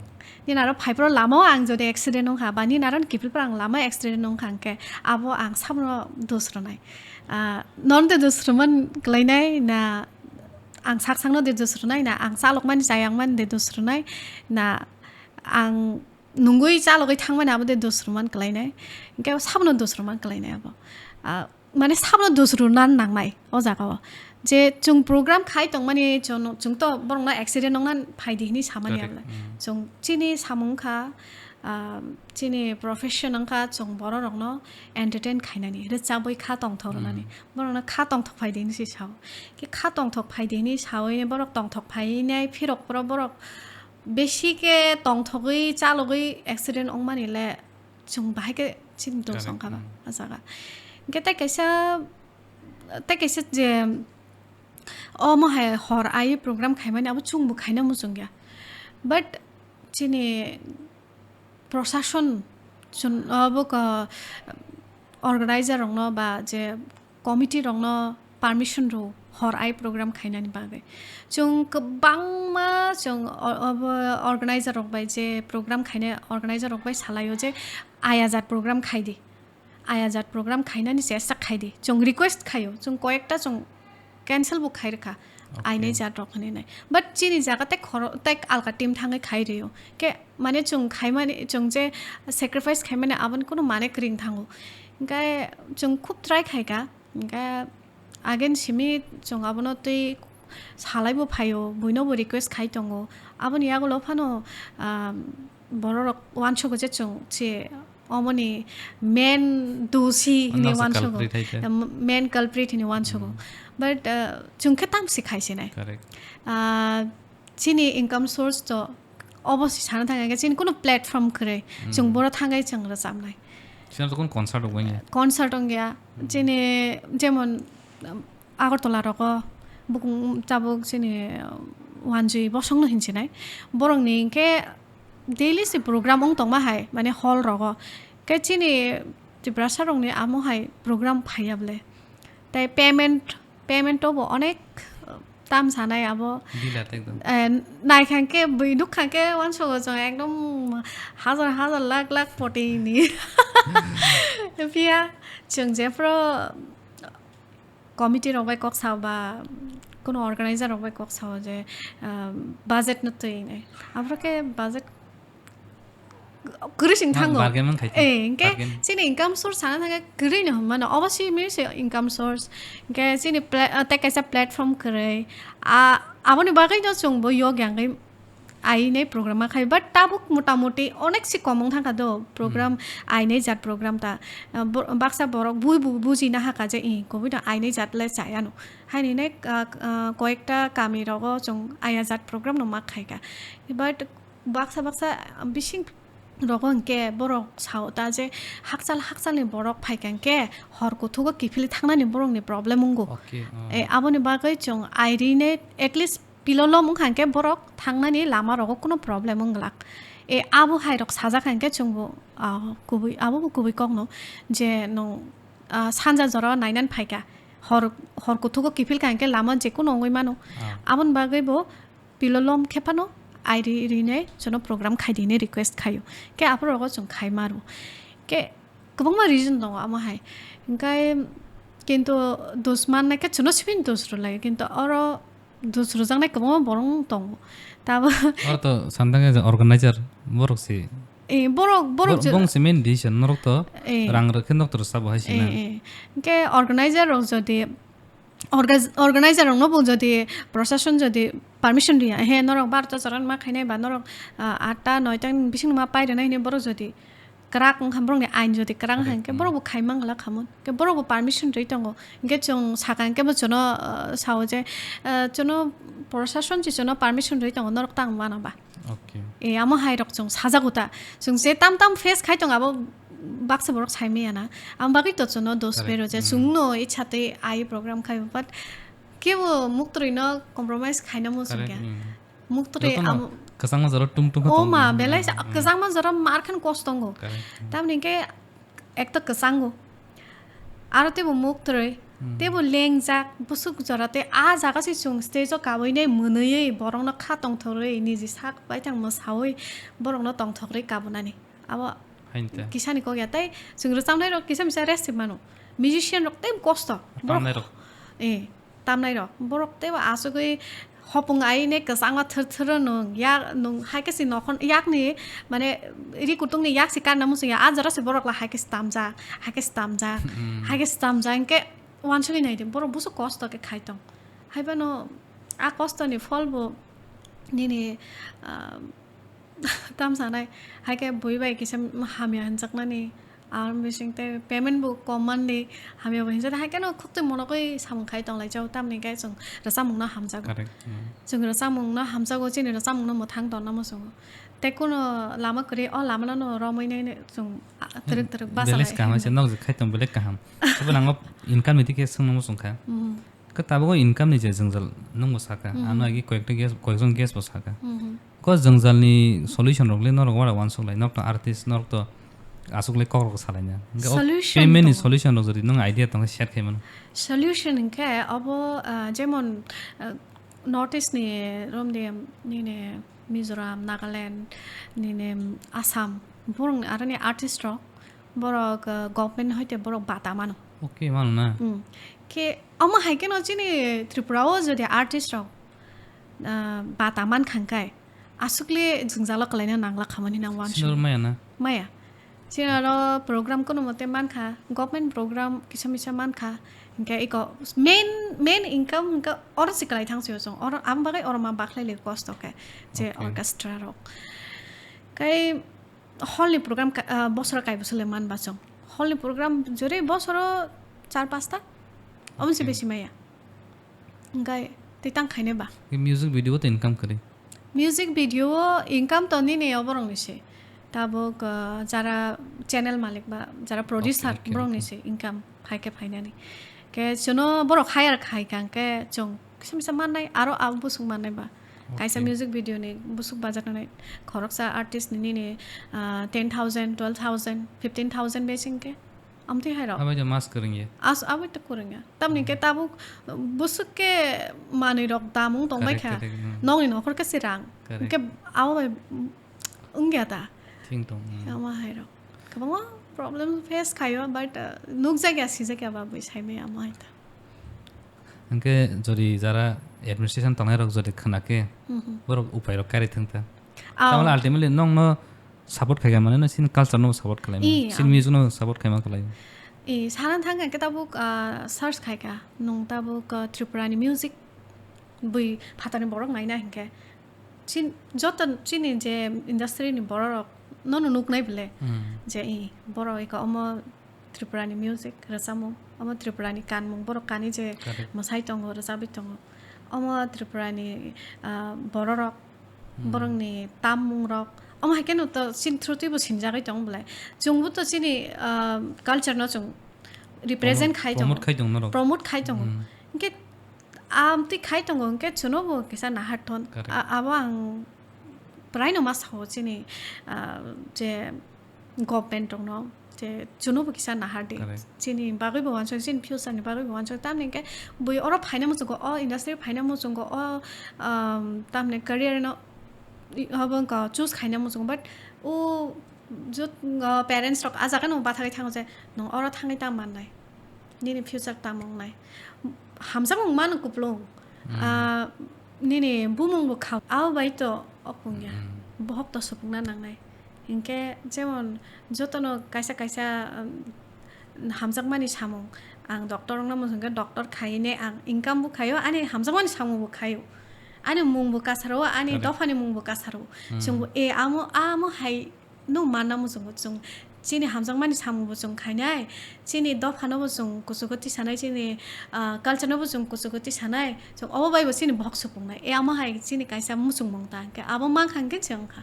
Nini aro phaiphuru lamao ang jodi accident wngkha, ba nini aro kiphilphuru ang lama accident wngkha hwnkhe, abo ang sabono dos rwnai. Ah, nono de dos rwman kwlainai na, ang sak sakno de dos rwnai na, ang chalokmani chayangmani de dos rwnai na, ang nungwi chalogwi thangmani abo de dos rwman kwlainai. Hwnkhe sabono dos rwman kwlainai abo. Ah, mane sabno dos rwna nangnai o jaga o. Je chwng program khai tongmani chwng, chwng to borokno accident wngna phaidi hwnwi samani. Correct. Abla. Mm. Chwng chini samung kha, ah, chini profession wngkha chwng borok rokno entertain khainani, rwchabwi kha tongthok rwnani. Mm. Borokno kha tongthok phaidi hwnwi se sao. Khe kha tongthok phaidi hwnwi sawi borok tongthok phainai phirok phoro borok besi khe tongthogwi chalogwi accident wngmani le chwng bahai khe chini dos. Correct. Wngkha ba, mm, a jaga. Hwnkhe tei kaisa, tei kaisa je omo hai hor ai program khaimani abo chwngbo khaina muchungya. But chini prosason chun-, obo ka-, organizer rokno ba je committee rokno permission rw hor ai program khainani bagwi. Chwng kwbangma chwng o-, obo organizer rok bai je program khainai organizer rok bai salaio je ayajat program khaidi. Ayajat program khainani chesta khaidi. Chwng request khaio. Chwng koyekta chwng cancel bo khai rwkha. Okay. Ainai jat rok hinwi nai. But chini jaga tei khoro-, tei alka team thangwi khai rwio. Khe mane chwng khaimani, chwng je sacrifice khaimani aboni kunu mane kwrwi wng thango. Hwnkhe chwng khub try khaikha. Hwnkhe again simi chwng abono twi salaibo phaio, buinobo request khai tongo. Aboni yagulo phano, ah, bororok uansugo je chwng che omoni main dosi hinwi uansugo. Culprit hai khe. Em, main culprit hinwi uansugo. Hmm. But, ah, chwng khe tamsi khai sinai. Correct. Ah, chini income source to obo se sana thang khe chini kunu platform kwrwi. Chwng, hmm, boro thangwi chwng rwchabnai. Sino to kunu concert rok wngya? Concert wngya. Hmm. Chini jemon, um, Agartala rogo bukung tabuk chini, um, Wanjwi bosongno hinsinai. Borokni hinkhe daily se program wng tongma hai, mane hall rogo. Khe chini Tiprasa rokni amo hai program phaiya bwle. Tai payment, payment o bo onek, uh, tam sanai abo. Bilat ekdom. Eh, naikha khe bui nukha khe uansugo chwng ekdom hajar hajar lakh lakh poti ni. Phiya chwng jephru committee rok bai kok sao ba kuno organizer rok bai kok sao je, ah, budget no twi nai. Aphuru khe budget kwrwi sing thango. Bargain man khai. Eh, hinkhe bargain. Chini income source sana thangkhe kwrwi no hwnmano. Obo simi se income source. Hinkhe chini pla-, ah, tei kaisa platform kwrwi. Ah, aboni bagwi no chwng bo yok yang khe Ainai program ma khai, but tabuk motamuti onek si kom wng thangkha do program, hmm, ainai jat program ta. Ah, bo-, baksa borok bui bu-, buji na hakha je, "Ih, kubui no ainai jat le chayano." Haini ne, ah, ah, koyekta kami rogo chwng aya jat program no ma khaikha. But baksa baksa bising rogo hwnkhe borok sao ta je hakchal hakchal ni borok phaikha hwnkhe hor kuthugo kiphilwi thangnani borokni problem wngo. Okay, oh. Eh, aboni bagwi chwng airi ne at least pilolom wngkha hwnkhe borok thangnani lama rogo kuno problem wng glak. E, abo hai rok sajak hwnkhe chwngbo, ah, kubui, abo bo kubui kokno je nwng, ah, sanja jora nainani phaikha, hor, hor kuthugo kiphilkha hwnkhe lama je kuno wngwi mano. Ah. Aboni bagwi bo pilolom khe phano airi rinai jono program khai di hinwi request khaio. Khe aphuru rogo chwng khai maro. Khe kwbangma reason tongo amo hai. Hwnkhe kintu dos mannai khe chwngno sibini dos rwlai, kintu oro dos rwjaknai kwbangma borok tongo. Tabo Oro to santang khe organizer borok si. Eh, borok, borok Bor-, je- bong si main decision, norok to Eh. rang rwkhe nok to rwchabo hai Eh, sina. Eh. Hwnkhe organizer rok jodi, orga-, organizer rokno bo jodi proshashon jodi permission riya, he norok barota joran ma khainai ba norok, ah, atta noita ni bising ma pai rwnai hinwi borok jodi kwrak wngkha, borokni ain jodi kwrak wngkha Correct, hwnkhe mm. borok bo khai mangla khamon. Hwnkhe borok bo permission rwi tongo. Hwnkhe chwng sakha hwnkhe bo chwngno, ah, sao je, ah, chwngno proshashon se chwngno permission rwi tongo, norok tang mano ba. Okay. E, amo hai rok chwng sajago ta. Chwng je tam tam face khai tong abo baksa borok sai maya na. Amo bagwi to chwngno dos Correct. Bero je Mm. chwngno ichha tei ai program khai, but kebo muktwrwi no compromise khaina muchung Correct, khe. Mm. Muktwrwi Jotono amo kwchangma jora tung tung kha O tongo. ma, belai sa-, Mm. kwchangma jora mar khan kos tongo. Correct. Mm. Tamni hwnkhe ekta kwchango. Aro teibo muktwrwi, Hmm. teibo lengjak, bwswk jora tei a jaga se chwng stage o kabui nai mwnwiwi borokno kha tongthorwi niji sak baithang mwsawi borokno tongthokri kabunani. Abo Hain ta. kisani kok ya tei chwng rwchapnai rok kisa misa rest mano. Musician rok tei kosto. Borok Tamnai rok. Eh. Tamnai rok. Borok teibo asugwi hopung aine kwchangma thwrthwrw nwng yak nwng hai khe se nokhon yakni mane ri kutung ni yak se karna muchung ya, a jora se borok la hai khe se tamjak, hai khe se tamjak, Hmm. hai khe se tamjak, hwnkhe uansugwi nai di, borok busu kosto khe khai tong. Hai phano a kosto ni phol bo nini, ah, Tam sanai, hai khe bui bai kisa hamya hinjaknani, ar bising tei payment bo kom manli, hamya bo hinjak, hai kheno khuk twi monogwi samung khai tong lai jao, tamni khe chwng rwchapmung no hamjago. Correct, mm. Chwng rwchapmung no hamjago, chini rwchapmung no mwthang tonna muchungo. Tei kuno lama kwrwi, o lama no romwi nai chwng, a, twrwk twrwk basa Belai lai kaham hai se hinwi. Nok je khai tong belai kaham. Tei bo nango income ni dikhe swngno muchung kha. Mm. Khe tabuk o income ni je jwngjal nwng bo saka, Hmm. ano agi koyekta guest, koyekjon guest bo saka. Hmm. Ko jwngjal ni solution rok le norok wara uansuk lai, norok to artist, norok to aswk le kok rok salai na. Hwnkhe o Solution payment ni tongo. Solution rok jodi nwng idea tong khe share khai mano. Solution hwnkhe obo, ah, jemon, ah, North East ni romde nini Mizoram, Nagaland, nini Assam, borok ni aroni artist rok Borok, uh, government hoite borok bata mano. Okay, mano na. Hmm. Khe omo hai kheno chini Tripura o jodi artist rok, uh, bata man khang kai, aswkle jwngjalo kwlaina nangla khamani nang uansuk. Sinor maya na? Maya. Chini oro program kono mote man kha, government program kisa misa man kha. Hingke iko main, main income hingke oro se kwlai thang sio chwng. Oro, am bagwi oro ma bakhlai le kosto khe, je Okay. orchestra rok. Kai Hall ni program ka, ah, bosoro kai bosole man ba chwng. Hall ni program jore bosoro char pasta. Omo se Okay. besi maya. Hingkai tei tang khaine ba. Music video to income kwrwi. Music video o income to nini oborok ni se. Tabuk, ah, jara channel malik ba, jara producer Okay, okay, borok ni okay. se income phaikhe phainani. Ke chwngno borok hire khai kha hingke chwng kisa misa mannai, aro abo bwswk mannai ba. Kaisa Okay. music video ni bwswk bajaknai khoroksa artist ni nini, ah, ten thousand, twelve thousand, fifteen thousand besi hingke amtwi hai rok. Abai de mas kwrwng ye. As, abai to kwrwng ya. Tamni hingke Hmm. tabuk bwswk ke manwi rok damung tong bai Correct, kha. Correct, hmm. Nokni nokhor ke se rang. Correct. Hingke abo bai wngya ta. Thing tong, hmm. Ama hai rok. Kwbangma problem face khaio, but, uh, nukjakya, sijakya ba bui saimaya ama hai ta. Hingke jodi jara administration tongnai rok jodi khna khe, Mhm. borok upai rok kari thung ta. Aw. Tamole ultimately nong no support khai mane no sin culture no support khlai Ee, mane, sin am. Music no support khai ma khlai. Ee, sana thang khe tabuk, ah, search khai kha, nung tabuk, ah, Tripura ni music bui phatar ni borok naina hinkhe. Chin-, joto chini je industry ni borok rok nono nuknai bile, Hmm. je i borok iko omo Tripura ni music rwchapmung, omo Tripura ni kanmung, borok kani je Correct. mwsai tongo, rwchapwi tongo. Omo Tripura ni, ah, borok rok, Hmm. borok ni tammung rok, omo hai khe no to chin through twibo sinjagwi tongo bwlai. Chwngbo to chini, ah, culture no chwng represent Promote, khai tongo. promote khai tongo norok. Promote khai tongo. Hmm. Hinkhe amtwi khai tongo, hinkhe chwngno bo kisa nahar thon. Correct. A-, abo ang praino ma sao chini, ah, je government rokno, je chwngno bo kisa nahar di. Correct. Chini bagwi bo wansuk, chini future ni bagwi bo wansuk. Tamni hinkhe bui oro phaina muchungo, o industry phaina muchungo, o, um, tamni career no i-, abo wngkha choose khaina muchungo. But o jot-, o parents rok a jaga no bathagwi thango je nwng oro thangwi ta mannai. Nini future tamo wngnai. Hamjakmung mano kupulung. Hmm. Ah, nini bumung bo khao. Abo bai to okung ya. Hmm. Bohok to supungna nangnai. Hinkhe jemon jotono kaisa kaisa, um, hamjakmani samung. Ang doctor wngna muchung khe doctor khaine ang income bo khaio, ani hamjakmani samung bo khaio. Ani mung bo kasaro, ani Correct. dophani mung bo kasaro. Hmm. Chwngbo, e, amo, amo hai no manna muchungo chwng. Chini hamjakmani samung bo chwng khainai, chini dopha no bo chwng kuchugo tisanai, chini, ah, culture no bo chwng kuchugo tisanai. Chwng obo bai bo chini bohok supungnai. E amo hai chini kaisa muchungmung ta hinkhe abo mankha hinkhe chwng kha.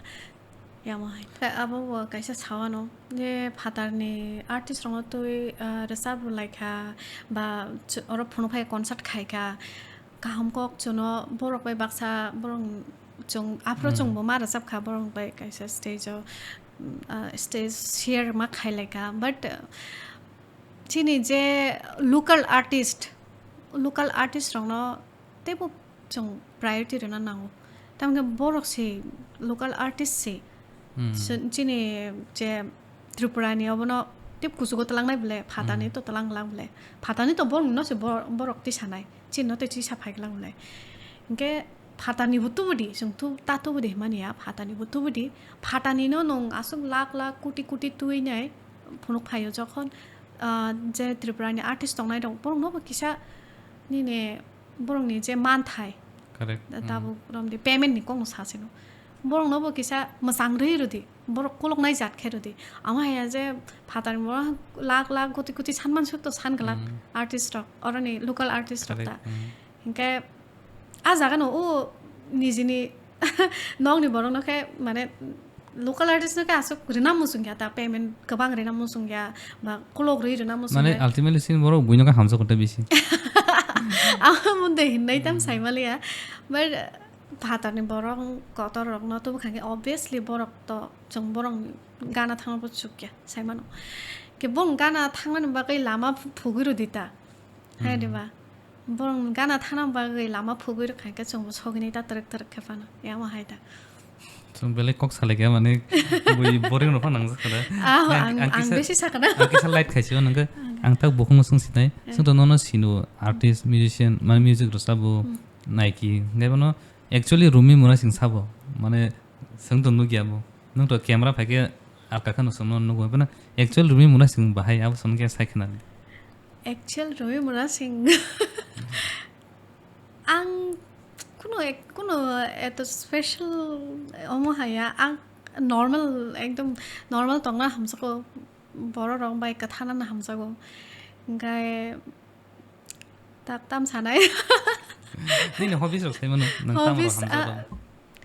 E amo hai. Khe abo bo kaisa sawano je phatar ni artist rokno twi, ah, rwchap rwlai kha ba ch-, oro phunuk phai concert khai kha. Kaham kok chwngno borok bai baksa borok chwng aphuru Hmm. chwngbo ma rwchap kha borok bai kaisa stage o, mm, ah, stage share ma khailai kha. But, uh, chini je local artist, local artist rokno teibo chwng priority rwna nango. Tamokhe borok se local artist se Hmm. Chwng chini je Tripura ni obono tei kuchugo twlangnai bwle, phatani Hmm. to twlang lang bwle. Phatani to borok no se bor-, borok tisanai. Chini no tei chisa phai lang bwle. Hinkhe phatani bo tubu di, chwng tu-, ta tubu di himani ya, phatani bo tubu di. Phatani no nwng aswk lakh lakh, koti koti twi nai phunuk phaio jokhon, ah, je Tripura ni artist tongnai rok, borok no bo kisa nini borok ni je manthai. Correct. Hmm. Tabuk romdi payment ni kokno sasino. Borok no bo kisa mwchang rwi rwdi. Borok koloknai jat khe rwdi. Amo haya je phatar mo lakh lakh koti koti sanman suk to san glak Hmm. artist rok, oroni local artist rok Correct. ta. Hmm. Hinkhe a jaga no o nijini nokni borok no khe mane local artist no khe aswk rwna muchung ya ta, payment kwbang rwna muchung ya ba kolok rwi rwna muchung Mane ya. Ultimately sini borok buino khe hamjak kote bisi. Amo munde hinnai tam Hmm. saimaliya. But phatarni borok kotor rokno tubu kha khe obviously borok to chwng borok gana thangma bo chukya saimano. Ke borok gana thangmani bagwi lama phu-, phugwi rwdi ta. Hai Hmm. diba? Borok gana thangna bagwi lama phugwi rwkha khe chwngbo sogini ta twrwk twrwk khe phano. Yamo hai ta. Chwng belai kok salai khe mane bui boring rokno nangjak kha da. Aho, Ang, ang, ang ang kisa, besi sakha na. Ang kisa light khaisio nangkhe. Ang. Ang tak bukhung sung sinai. Eh. Chwng to nono sino artist, musician, mane music rwchabo, Hmm. naiki. Hwnkhe bono actually Rumi Mura Singh sabo. Mane chwng to nukya bo. Nwng to camera phaikhe alka kheno chwngno nugo. Hwnkhe actual Rumi Mura Singh bahai abo chwng khe sai khna. Actual Rumi Mura Singh. Ang kuno ek-, kuno eto special omo haya. Ang normal, ekdom normal tongna hamjago. Borok rok bai kwthana hamjago. Hwnkhe tak tam sanai. Nini hobbies rok sai mano, nang tamo rok Hobbies, hamjago? Ah,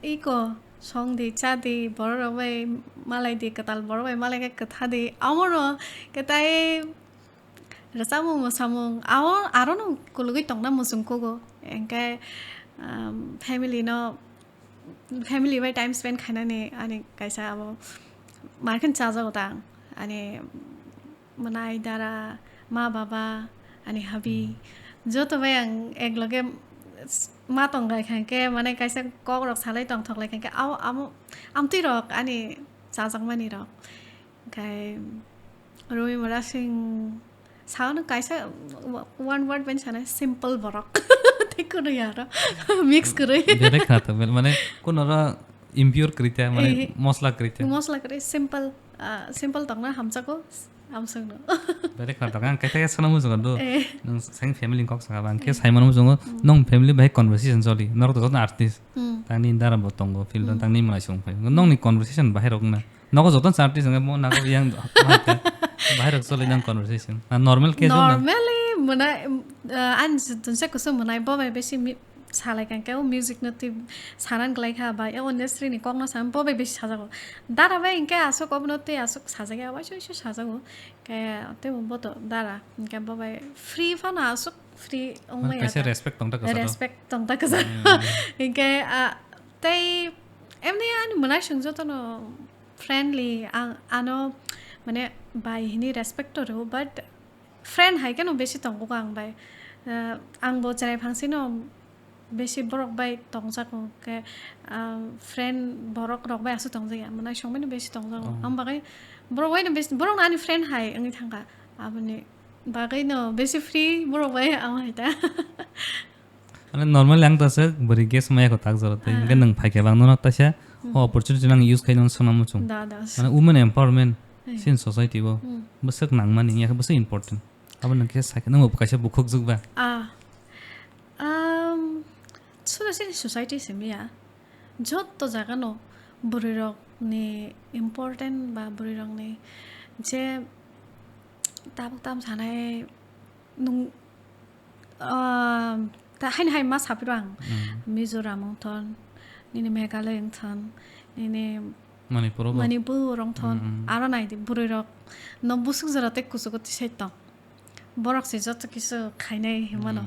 iko, song di, cha di, borok rok bai malai di, kwtal borok bai malai khe kwtha di. Amo no kwtai Rwchapmung, mwsamung, aro, aro no kulugwi tongna muchung kugo. Hwnkhe, um, family no, family bai time spend khainani ani kaisa abo mar khe chajago ta ang. Ani mwnai, dara, ma, baba, ani habi, Hmm. joto bai ang ek loge s-, ma tong lai kha khe, mane kaisa kok rok salai tongthok lai kha khe, abo, amo, amtwi rok ani chajakmani rok. Hwnkhe Rumi Mura Singh sao no kaisa one word bai sanai, simple borok. Tei kunu ya aro mix kwrwi. Belai kha to, bel-, mane kuno ro impure kwrwi ta, mane Eh, mosla kwrwi ta. Mosla kwrwi, simple, ah, simple tongna hamjago. Amswkno. Direct khna tong ang kaisa kaisa sana muchungo do. Eh. Nwng sang family kok saka bang khe sai mano muchungo nong family bai conversation choli. Norok to joto artist. Hmm. Tangni dara bo tongo field o tangni malai song phai. Nongni conversation bahai rok na. Nogo joto artist ang mo nago yang bahai rok choli nang conversation. Na normal casual na. Normally mona ani tunse kusum monai bo bai besi mi- salai kang khe o music no twi sanan glai kha ba o Nesri ni kok no san bo bai besi sajago. Dara bai hingke aswk obono twi aswk sajagya waisa waisa sajago. Khe tei bo to dara hingke bo bai free phano aswk free ongmai kaisa respect tong ta kwcharo. Respect tong ta kwcharo. Hingke tei emni ani mwnai sung jotono friendly ang ano mane bai hini respect to rw but friend hai khe no besi tongo ang bai. Ang bo chwrai phangsi no besi borok bai tongjago khe friend borok rok bai aswk tongjakya mwnai song bai no besi tongjago ang bagwi borok bai no besi borok no ani friend hai wngwi thangkha aboni bagwi no besi free borok bai ang hai ta. Mane normally ang tasa bwrwi guest maya ko tak jora tei hingke nwng phai khe bang nono tasa o opportunity nang use khai nang sona muchung. Da da. Mane women empowerment sin society bo bwswk nangmani ya bwswk important. Abo nang khe sakhe nang bo kaisa bukhuk jwk ba. Ah. Um, suda sini society simi ya. Jotto jaga no bwrwi rok ni important ba bwrwi rok ni je tabuk tam sanai nung ah, ta haini hai ma sapiro ang. Mizoram wng thon, nini Meghalaya wng thon, nini Manipur wng thon. Aro nai di bwrwi rok no busuk jora tei kuchugo tisai tong. Borok se joto kisu khainai hinmano.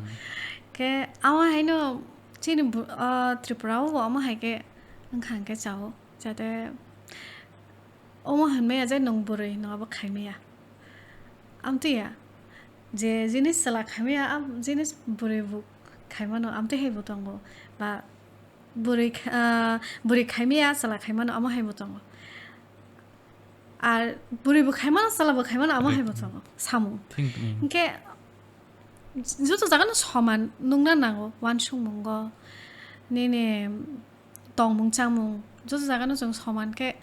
Khe amo haino chini Tripura o bo amo hai khe wngkha hwnkhe chao. Jate omo hinmaya je nwng bwrwi nwng abo khaimaya. Amtwi ya je jinis chwla khaimaya a jinis bwrwi bo khaimano amtwi hai bo tongo ba bwrwi kha- ah, bwrwi khaimaya chwla khaimano amo hai bo tongo. Ar bwrwi bo khaimano chwla bo khaimano amo hai bo tongo samung. Hinkhe joto jaga no soman nungna nango uansukmungo nini tongmung chamung joto jaga no chwng soman khe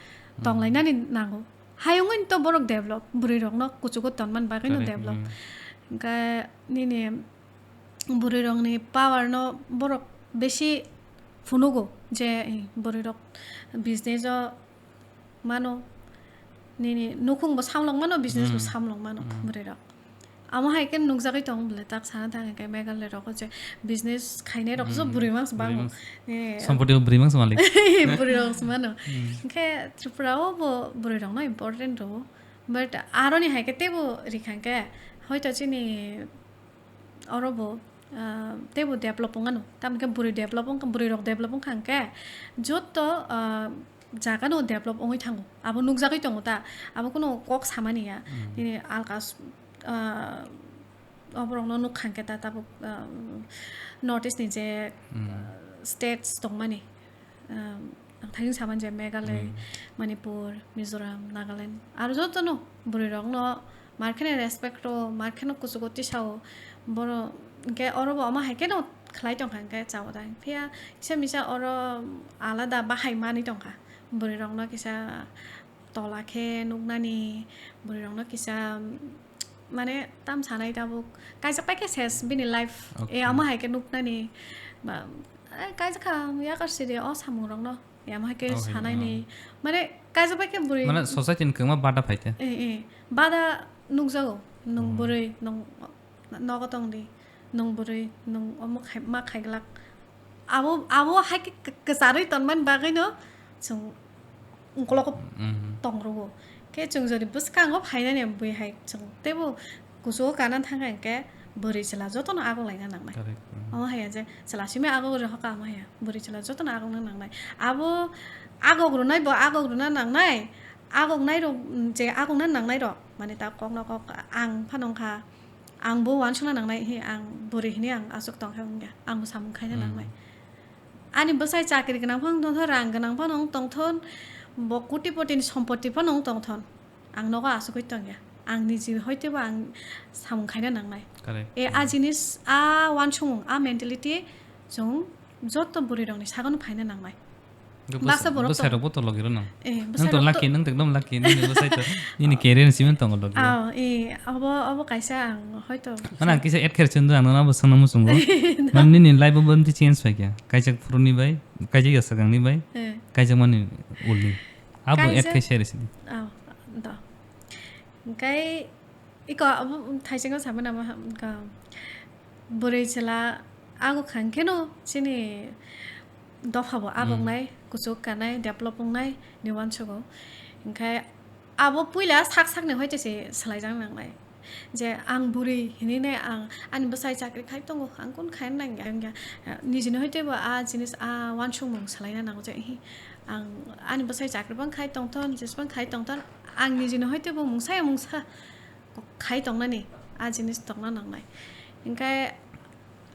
tonglainani nango. Hayungwi to borok develop bwrwi rok no kuchugo tonmani bagwi no develop. Hinkhe nini bwrwi rok ni power no borok besi phunugo je bwrwi rok business o mano nini nukhung bo samlok mano business bo samlok mano bwrwi rok. Amo hai khe nukjagwi tongo bwle tak sana thang khe Meghalaya rogo je business khainai rok so bwrwi mangsa bango. Sompoti bo bwrwi mangsa malik. Bwrwi rok se mano. Hinkhe Tripura o bo bwrwi rok no important rwo. But aroni hai khe teibo rikha khe hoito chini oro bo teibo develop wng ano. Tamokhe bwrwi develop wng kha, bwrwi rok develop wng kha hinkhe joto jaga no develop wngwi thango. Abo nukjagwi tongo ta. Abo kunu kok samani ya. Nini alka oborokno nukha hinkhe ta tabuk North East ni je states tongmani. Ang thani saman je Meghalaya, Manipur, Mizoram, Nagaland aro jotono bwrwi rokno mar kheno respect rwo, mar kheno kuchugo tisao. Boro hinkhe oro bo omo hai kheno khlai tongkha hinkhe chao da. Phiya kisa misa oro alada bahai manwi tongkha. Bwrwi rokno kisa tola khe nuknani, bwrwi rokno kisa mane tam sanai tabuk kaijak pai khe ses bini life. E amo hai khe nuknani ba kaijak kha yakar sidi o samung rokno. Yama hai khe sanai ni. Mane kaisa bai khe bwrwi. Mane society ni kwma bada phai te. Eh, eh. Bada nukjago. Nwng bwrwi, nwng nogo tong di. Nwng bwrwi, nwng omo khai, ma khai glak. Abo, abo hai khe k-, kwcharwi tonmani bagwi no chwng uklogo tong rwo. Khe chwng jodi bwskango phainani bwi hai chwng teibo kuchugo kana thangkha hinkhe bwrwi chwla jotono agok laina nangnai. Correct. Omo haya je chwla simi agok rwi hoka omo haya. Bwrwi chwla jotono agokna nangnai. Abo agok rwnai bo agok rwna nangnai. Agoknai rok, mm, je agokna nangnai rok. Mane ta kokno kok ang phano wngkha. Ang bo uansukna nangnai hi ang bwrwi hini ang aswk tongkhe wngya. Ang bo samung khaina nangnai. Ani bwsai chakri gwnang phano tongthon, rang gwnang phano wng tongthon, bo koti poti ni sompoti phano wng tongthon. Ang nogo asugwi tongya. Ang niji hoitebo ang samung khaina nangnai. Correct. E, a jinis, a uansukmung, a mentality chwng joto bwrwi rokni sagano phaina nangnai. Bwsa-, borok bwsai rok bo to logi rw nang. Eh, nang to lucky, nang to ekdom lucky, nini bwsai to nini career ni simi tongo logi rw. Aw, eh, abo, abo kaisa ang hoito. Mana ang kisa add kher chwng do, ang nang bo swngna muchungo. Mana nini life bo bonti change pai kya. Kaijak phuru ni bai, kaijak ya swkang ni bai, eh, kaijak mani ul ni. Abo add khe share sini. Aw, do. Hingkai iko abo thaisingo sama nama hingka bwrwi chwla ago khang kheno chini dopha bo abok nai, kuchuk kanai, develop wngnai ni uansugo. Hingkai abo puila sak sakni hoite se swlaijak nangnai. Je ang bwrwi hinwi nai ang ani bwsai chakri khai tongo, ang kun khai nang ya, ang ya, nijini hoite bo a jinis a uansukmung swlaina nango je, hi, ang ani bwsai chakri bang khai tongthon, jesbang khai tongthon, ang nijini hoite bo mungsa ya mungsa khai tongnani a jinis tongna nangnai. Hingke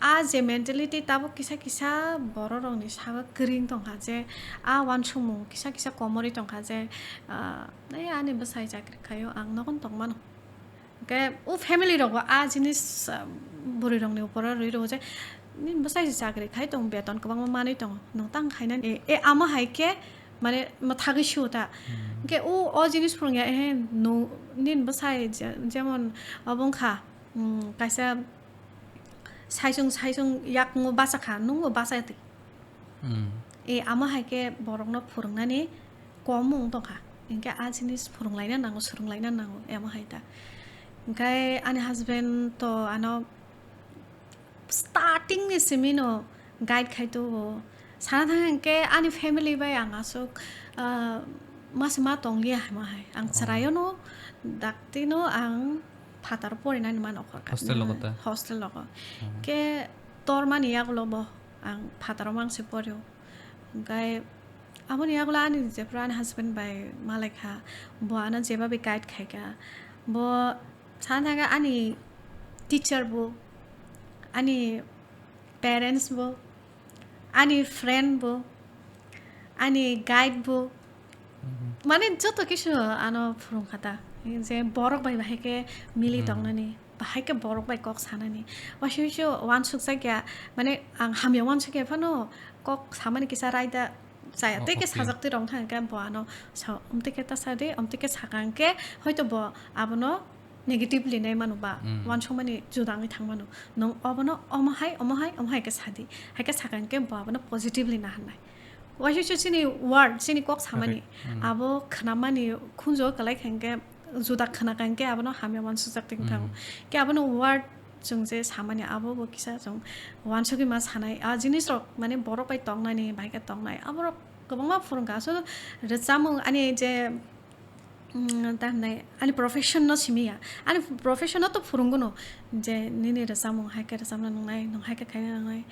a je mentality tabuk kisa kisa borok rokni sago kwrwng tongkha je a uansukmung kisa kisa komorwi tongkha je, ah, "Ei ani bwsai chakri khaio, ang nogon tongmano." Hingke o family rokbo a jinis, ah, bwrwi rokni uporo rwi rwo je, "Nini bwsai se chakri khai tong, beton kwbangma manwi tongo, nwng tang khainani." E, e, amo hai khe mane mwthagwi sio ta. Hmm. Hingke o, o jinis phwrwngya, ehe, no, nini bwsai je-, jemon obo wngkha, mm, kaisa saisung, saisung yakung bachakha, nungbo bachaya twi. Hmm. E, amo hai khe borokno phwrwngnani kom wng tongkha. Hinkhe a jinis phwrwnglaina nango, swrwnglaina nango, amo hai ta. Hinkhe ani husband to ano starting ni simi no guide khai tongo. Sana thang hinkhe ani family bai ang aswk, ah, masa ma tongliya hai ma hai. Ang, oh, chwraio no dakti no ang phataro porinani ma nokhor ka. Hostel logo ta? Hostel logo. Hmm. Ke tormani yagulo bo ang phataro mangsi porio. Hingkai aboni yagulo ani jephru ani husband bai malaikha, bo ano jebabi guide khaikha. Bo sana thangkhe ani teacher bo, ani parents bo, ani friend bo, ani guide bo. Mhm. Mane joto kisu ano phwrwngkha ta. Je borok bai bahai khe mili, mhm, tongnani, bahai khe borok bai kok sanani. Waisa waisa uansukjak ya, mane ang hamya uansuk ya phano kok samani kisa raida chaya. Oh, tei khe okay. Sajak twi rong thang khe bo ano sa, omtwi khe ta sa di, omtwi khe sakang khe hoito bo abono negatively nai mano ba, mm, uansukmani juda wngwi thang mano. Nwng obono omo hai, omo hai, omo hai khe sa di. Hai khe sakha hinkhe bo abono positively naharnai. Waisa waisa chini word, chini kok samani, correct, mm, abo khnamani khunjo kwlai kha hinkhe juda khna kha hinkhe abono hamya uansukjak tong thango. Mm. Khe abono word chwng je samani abo bo kisa chwng uansugwi ma sanai. A jinis rok mane borok bai tongnani, bai khe tongnai. Aborok kwbangma phwrwngkha. Aswk rwchapmung ani je Mm, ta hwnai ani profession no simi ya. Ani profession no to phwrwngwi no je nini rwchapmung hai khe rwchapna nangnai, nwng hai khe khaina nangnai.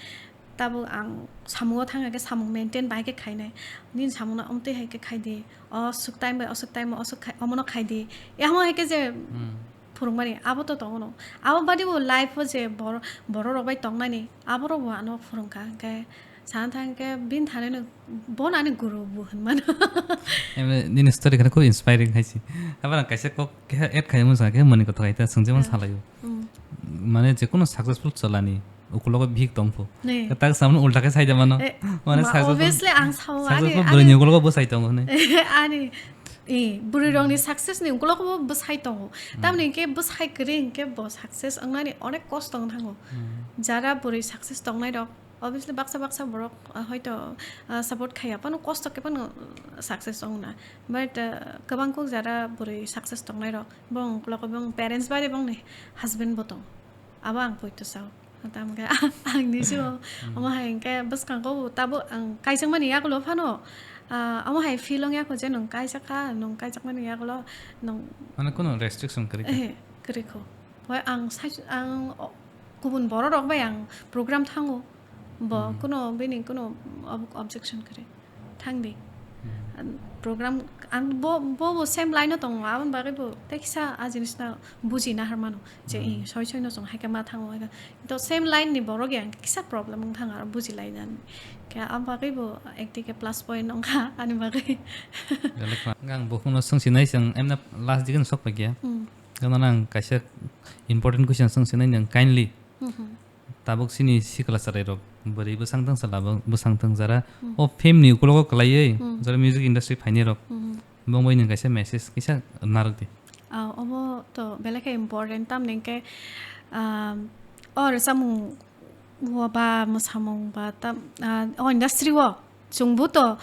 Tabuk ang samungo thang hai khe samung maintain bai khe khainai. Nini samung no omtwi hai khe khai di. O swk time bai o swk time o swk khai, omono khai di. Yamo hai khe je, hmm, phwrwngmani abo to tongo no. Abo badi bo life o je bor-, borok rok bai tongnani abo rok bo ano phwrwngkha. Hwnkhe sana thang khe bini thani no bo nani guru bo hwnmano. Emne nini story kheno khub inspiring hai se. Abo ang kaisa kok keha add khai mano sa khe mani kothok hai ta swngjama, yeah, salaio. Mm. Mane je kono successful chalani ukulogo bihik tongpho. Ne. Tak samno ulta khe sai da mano. Eh, mane ma, successful, obviously ang sao, successful ani, bwrwi ni ani ukulogo bo sai tongo ne. Ani, eh, bwrwi rokni success ni ukulogo bo bwsai tongo. Mm. Tamni hwnkhe bwsai kwrwi hwnkhe bo success wngnani onek kosto wng thango. Mm. Jara bwrwi success tongnai rok, obviously baksa baksa borok, ah, hoito, ah, support khaiya phano kosto khe phano success wngna. But, ah, kwbang kuk jara bwrwi success tongnai rok, bong ukulogo bong parents bai de bongni husband bo tong. Abo ang poito sao. Tamo khe ang ni sio, hmm, omo hai hwnkhe bwskango bo tabuk ang kaijakmani yagulo phano, ah, omo hai feel wng ya kho je nwng kaijak kha, nwng kaijakmani yagulo nwng. Mane kono restriction kwrwi kha? Ehe, kwrwi kho. Hoi ang sai, ang, o, kubun borok rok bai ang program thango, bo, hmm, kono bini kono ob-, objection kwrwi. Thang di. Hmm. An-, program ang bo, bo, bo same line o tongo, aboni bagwi bo tei kisa a jinis no buji nahar mano je, hmm, i soi soi no chwng hai khe ma thango hai khe. To same line ni borok yang kisa problem wng thang aro buji lai nani. Khe aboni bagwi bo ekdike plus point wng kha ani bagwi. Belai khna. Ang bo kuno swng sinai swng emna last dige no sok pai khe. Hmm. Gana nang kaisa important question swng sinai nang kindly. Hmm, hmm. Tabuk chini sikla chwrai rok Bwrwi bwsang thang chwla bo bwsang thang jara Hmm. o film ni ukulogo kwlaiwi Hmm. jara music industry phainai rok Hmm. bongbai nwng kaisa message kisa narwk di. Ah, obo to belai khe important, tamni hwnkhe, ah, o rwchapmung o ba mwsamung ba tam, ah, o industry o chwngbo to,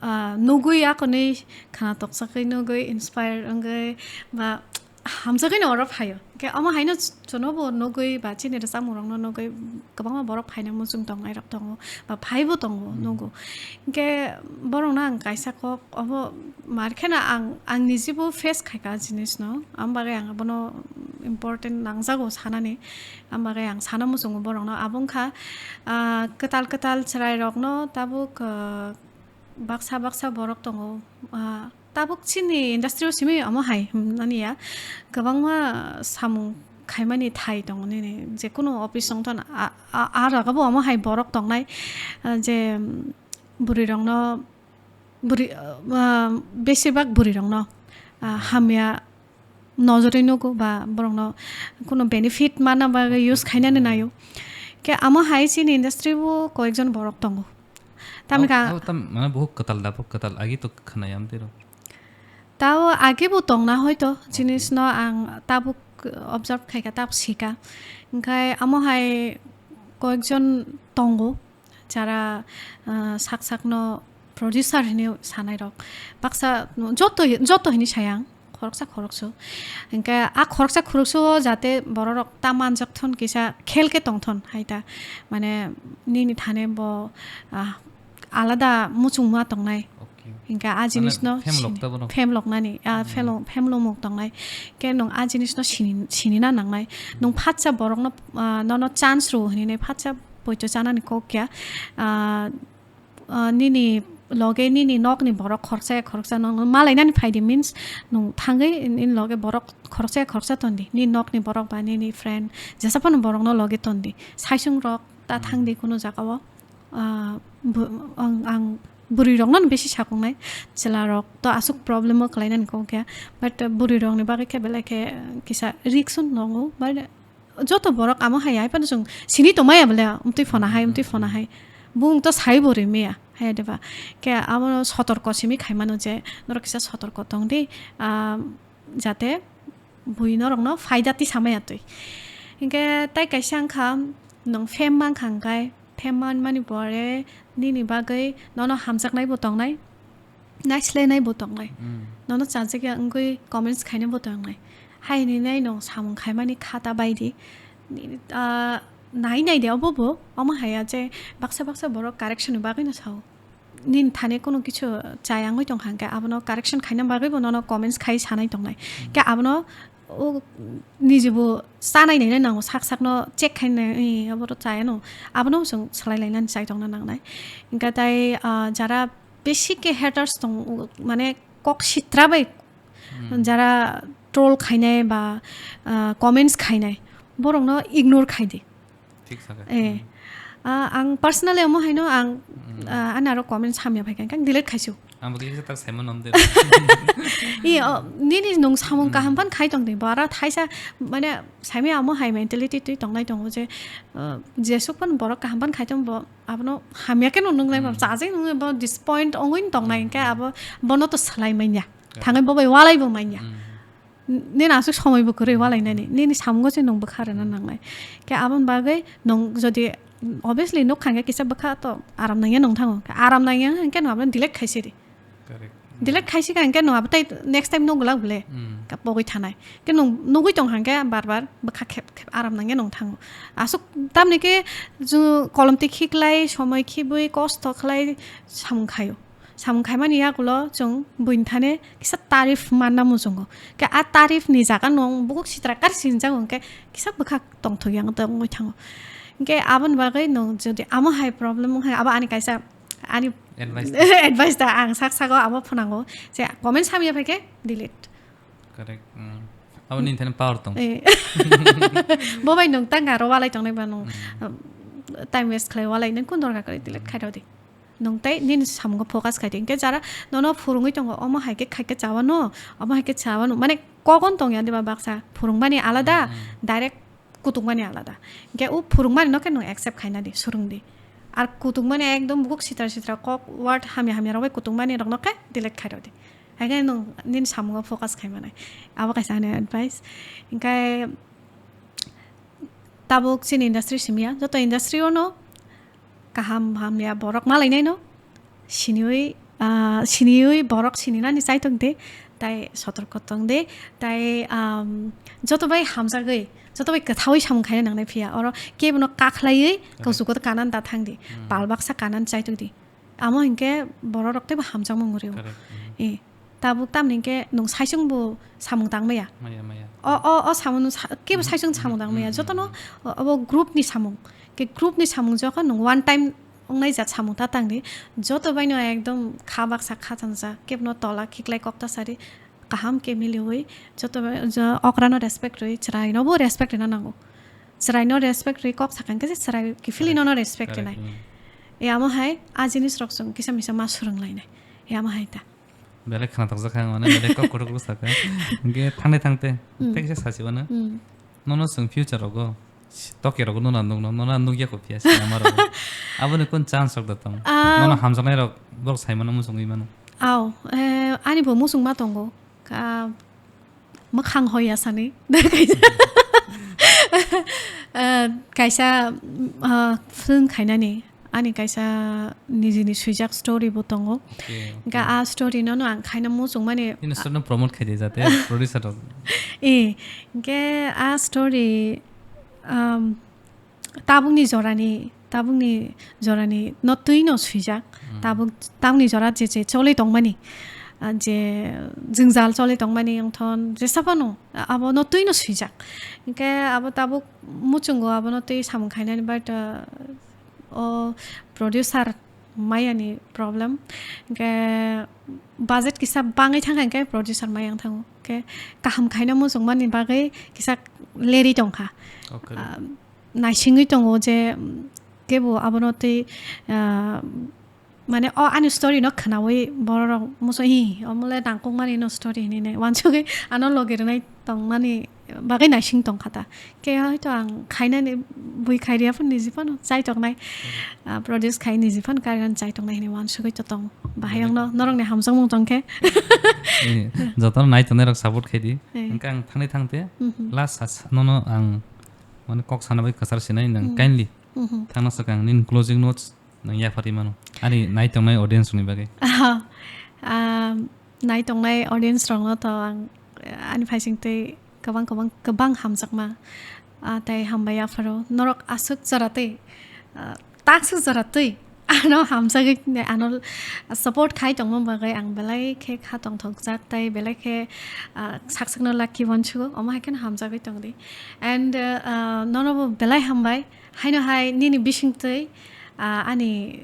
ah, nugwi akonwi khwna toksa khe nugwi inspire wngwi ba hamjakgwi no oro phaio. Khe omo haino ch-, chwngno bo nugwi ba chini rwchapmung rokno nugwi kwbangma borok phaina muchung tongnai rok tongo ba phaibo tongo Hmm. nugo. Hwnkhe borokno ang kaisa kok obo mar kheno ang, ang nijibo face khaikha jinisno, am bagwi ang abono important nangjago sanani, am bagwi ang sana muchungo borokno. Abo wngkha, ah, kwtal kwtal chwrairokno tabuk, ah, baksa baksa borok tongo, ah, tabuk chini industry o simi omo hai hwnmani ya, kwbangma samung khaimani thai tongo nini, jekunu office wng thon a, a, a jaga bo omo hai borok tongnai, ah, je, um, bwrwi rokno, bwrwi, ah, besibak bwrwi rokno, ah, hamya nojorwi nugo ba borokno kuno benefit mana bagwi use khainani naio. Khe amo hai chini industry o koyekjon borok tongo. Tamni Abo, ka abo tam, mane, buhuk kwtal da, buhuk kwtal. Agi to khwnaya amtwi rok. Tao agi bo tongna hoito, Okay. jinisno ang tabuk observe khaika, tabuk sika. Hwnkhe amo hai koyekjon tongo, jara, ah, sak sakno producer hinwi sanai rok. Baksa joto, joto hinwi saya ang, khoroksa khoroksa. Hwnkhe a khoroksa khoroksa o jate bororok ta manjak thon kisa khel khe tong thon hai ta. Mane nini thane bo, ah, alada muchungma tongnai. Okay. Hwnkhe a Mane jinisno phem sini, lok ta bono? Phem loknani, ah, Hmm. phelo-, phemlomung tongnai. Khe nwng a jinisno sini, sinina nangnai. Nwng Hmm. phatsa borokno, ah, nono chance rw hinwi nai phatsa poito chanani kok ya. Ah, ah, nini loge nini nokni borok khoroksa ya khoroksa no malainani phaidi means nwng thangwi nini loge borok khoroksa ya khoroksa tondi. Nini nokni borok ba nini friend jesa phano borokno loge tondi. Saisung rok ta Hmm. thangdi kunu jagao. Ah, bu-, ang, ang bwrwi rokno bisi sakungnai. Chwla rok to aswk problem o kwlainani kok ya. But, uh, bwrwi rokni bagwi khe belai khe kisa risk no tongo. But joto borok amo hai hai phano chwng sini tongmaya bole, umtwi phona hai, umtwi phona hai. Bung to sai bo rimaya, hai deba. Khe abo sotorko simi khai mano je, norok kisa sotorko tong di, ah, jate bui norokno faida tisa maya twi. Hinkhe tai kaisa wngkha, nwng fame mankha hwnkhe, fame manmani pore nini bagwi nono hamjaknai bo tongnai, naislenai bo tongnai. Mm. Nono chajak ya wngwi comments khainai bo tongnai. Hai hinwi nai nwng samung khaimani kha ta bai di. Ni, ah, nai nai de obo bo, omo hai ya je baksa baksa borok correction ni bagwi no sao. Nini thani kunu kichu chaya wngwi tongkha hwnkhe abono correction khaina bagwi bo nono comments khai sanai tongnai. Mm. Khe abono o niji bo chanai nai nango, sak sakno check khainai, "Ee, aboro chaya no." Abono chwng swlai lainani chai tongna nangnai. Hwnkhe tai, ah, jara besi khe haters tong, mane kok sitra bai Hmm. jara troll khainai ba, ah, comments khainai, borokno ignore khai di. Thik sakha. Eh. Hmm. Ah, ang personally omo haino ang, Hmm. ah, ani aro comments hamya phai kha, ang delete khaisio. Ang bo kisa tak saimano om de. I, oh, nini nwng samung Hmm. kaham phan khai tong di, bara thaisa, mane, saimaya omo hai mentality twi tongnai tongo je, ah, jesuk phan borok kaham phan khai tong bo, abono hamya khe no nungnai ba, Hmm. chajak nungnai bo, disappoint ongwi tongnai Hmm. hwnkhe abo, bono to swlai manya. Thangwi bo bai walai bo manya. Hmm. Nini aswk somoi bo kwrwi walainani. Nini samungo se nwng bwkha rwna nangnai. Khe aboni bagwi nwng jodi obviously nuk kha hwnkhe kisa bwkha to aram nangya nwng thango. Aram nangya hwnkhe nwng abono delete khaisidi. Correct. Delete khaisi kha hwnkhe nwng abo tai next time nuk glak bole. Hmm. Ka pogwi thanai. Khe nwng nugwi tong hwnkhe bar bar bwkha khep khep aram nangya nwng thango. Aswk tamni khe jwng kolom twi khiklai, somoi khibwi, kosto khlai samung khaio. Samung khaimani yagulo chwng buini thani kisa tarif manna muchungo. Khe a tarif ni jaga nwng bukhuk sitra kar sinjago, hwnkhe kisa bwkhak tongthok yang tongwi thango. Hwnkhe aboni bagwi nwng jodi amo hai problem wngkha, abo ani kaisa ani Advice. Advice da, ang sak sago abo phnango je comment samya phaikhe delete. Correct. Mm. Abo nini thani power tong. Eh. Bo bai nwng tang aro walai tongnai ba nwng, Mm. um, time waste khlai walai nang kun dorkar kwrwi delete khai rw di. Nwng tei nini samungo focus khai di. Hinkhe jara nono phwrwngwi tongo, omo hai khe khai khe chawano, omo hai khe chawano. Mane kokon tongya diba baksa phwrwngmani alada, Mm. direct kutukmani alada. Hinkhe o phwrwngmani no khe nwng accept khaina di, swrwng di. Ar kutung mani ekdom bukuk sitra sitra kok word hamya hamya rok bai kutung mani rok no khe delete khai rw di. Haikhe nwng nini samungo focus khai manai. Abo kaisa ani advice. Hinkhe tabuk chini industry simi ya, joto industry o no kaham hamya borok ma lainai no. Siniwi, ah, siniwi borok sininani chaitok de, tai sotorko tong de, tai, um, joto bai hamjagwi, joto bai kwthawi samung khaina nangnai phiya. Oro kebono kakhlaiwi Correct. Kausugo kanan da thang di, Hmm. Pal baksa kanan chaitok di. Amo hinkhe borok rok teibo hamjakma wngwi rw. Correct. Hmm. Eh, tabuk tamni hinkhe nwng saichung bo samung tang maya. Maya, maya. O, o, o samung nwng sa-, kebo Hmm. saichung samung tang maya. Hmm. Jotono Hmm. o, obo group ni samung. Ke group ni samung jokhon nwng one time wngnai jat samung ta tang di. Joto bai no ekdom kha baksa kha tangsa, kebono tola khiklai kok ta sari. Kaham ke miliwi, joto bai, jo, okra no respect rwi, chwrai no bo respect rwna nango. Chwrai no respect rwi kok sakha hinkhe se chwrai kiphilwi Correct. Nono respect Correct. Rwnai. Hmm. E amo hai, a jinis rok chwng kisa misa ma swrwng lainai. E amo hai ta. Belai khna tokjak kha, mane belai kok kotor kotor sakha. Hinkhe thangni thangte, Hmm. tei kisa sachibana. Hmm. Nono chwng future rogo, si-, tokya rogo nono nukno, nono nukya kho phiya sinama rogo. Aboni kun chance rok da tong? Ah. Nono hamjaknai rok borok sai mano muchungwi mano. Aw, eh, ani bo muchungma tongo. Ka-, mwkhang hoya sani. Eh, kaisa, ah, film khainani. Ani kaisa nijini swijak story bo tongo. Okay, okay. Ga a story no, no ang khaina muchung mani. Nini story no promote khai di jate producer rok. Eh, ge a story, um, tabukni jorani, tabukni jorani no twi no swijak. Hmm. Tabuk, tabukni jora je, je choli tongmani. Ah, je jwngjal choli tongmani wngthon, jesa phano abo no twi no swijak. Hinkhe abo tabuk muchungo abo no twi samung khainani, but, ah, o producer maya ni problem. Hinkhe budget kisa bangwi thangkha hinkhe producer maya wng thango. Hinkhe kaham khaina muchungmani bagwi kisa leri tongkha. Okay. Ah, naisingwi tongo je, mm, kebo abono twi, ah, mane o ani story no khwnawi borok muchung, "Hi, omo le nangkukmani no story," hinwi nai uansugwi ano logi rwnai tongmani bagwi naising tongkha ta. Khe hoito ang khainani bui khairiya phano niji phano chai toknai. Hmm. Ah, produce khai niji phano kairan chai toknai hinwi uansugwi to tongo. Bahai Belai. Ang no norokni hamjakmung tongkhe. Eh, jotono nai tongnai rok support khai di. Eh. Hwnkhe ang thangni thangte Mhm. last sas-, nono ang mane kok sana bai kwchar sinai nang Hmm. Kindly Mhm. thangna swkang nini closing notes. Nang yapharwi mano. Ani nai tongnai audience rokni bagwi. Aha. Um, nai tongnai audience rokno to ang, eh, ani phaising twi kwbang, kwbang, kwbang hamjakma, ah, tei hambai yapharo. Norok aswk jora twi, ah, takswk jora twi ano hamjagwi, ano support khai tongma bagwi ang belai khe kha tongthokjak tei belai khe, ah, sak sakno lucky uansukgo. Omo hai kheno hamjagwi tong di. And, ah, nono bo belai hambai. Haino hai nini bising twi, ah, ani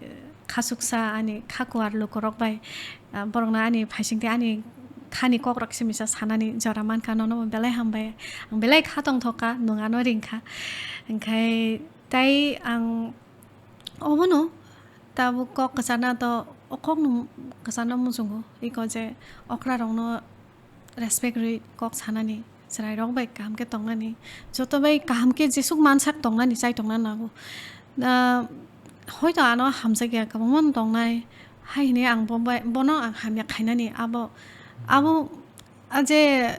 khasuksa, ani khakuar lukurok bai, ah, borokno ani phaising twi ani khani kokrok simi sa sanani jora mankha, nono bo belai hambai. Ang belai kha tongthok kha, nwng ano ring kha. Hwnkhe tei ang obono tabuk kok kwchana to, o kokno kwchana muchungo, iko je okrarokno respect rwi kok sanani, chwrairok bai kaham khe tongnani, joto bai kaham khe jesuk mansak tongnani, chai tongna nango. Ah, hoito ano hamjakya kwbangma no tongnai, hai hwnwi ang bo bai, bono ang hamya khainani, abo, abo a je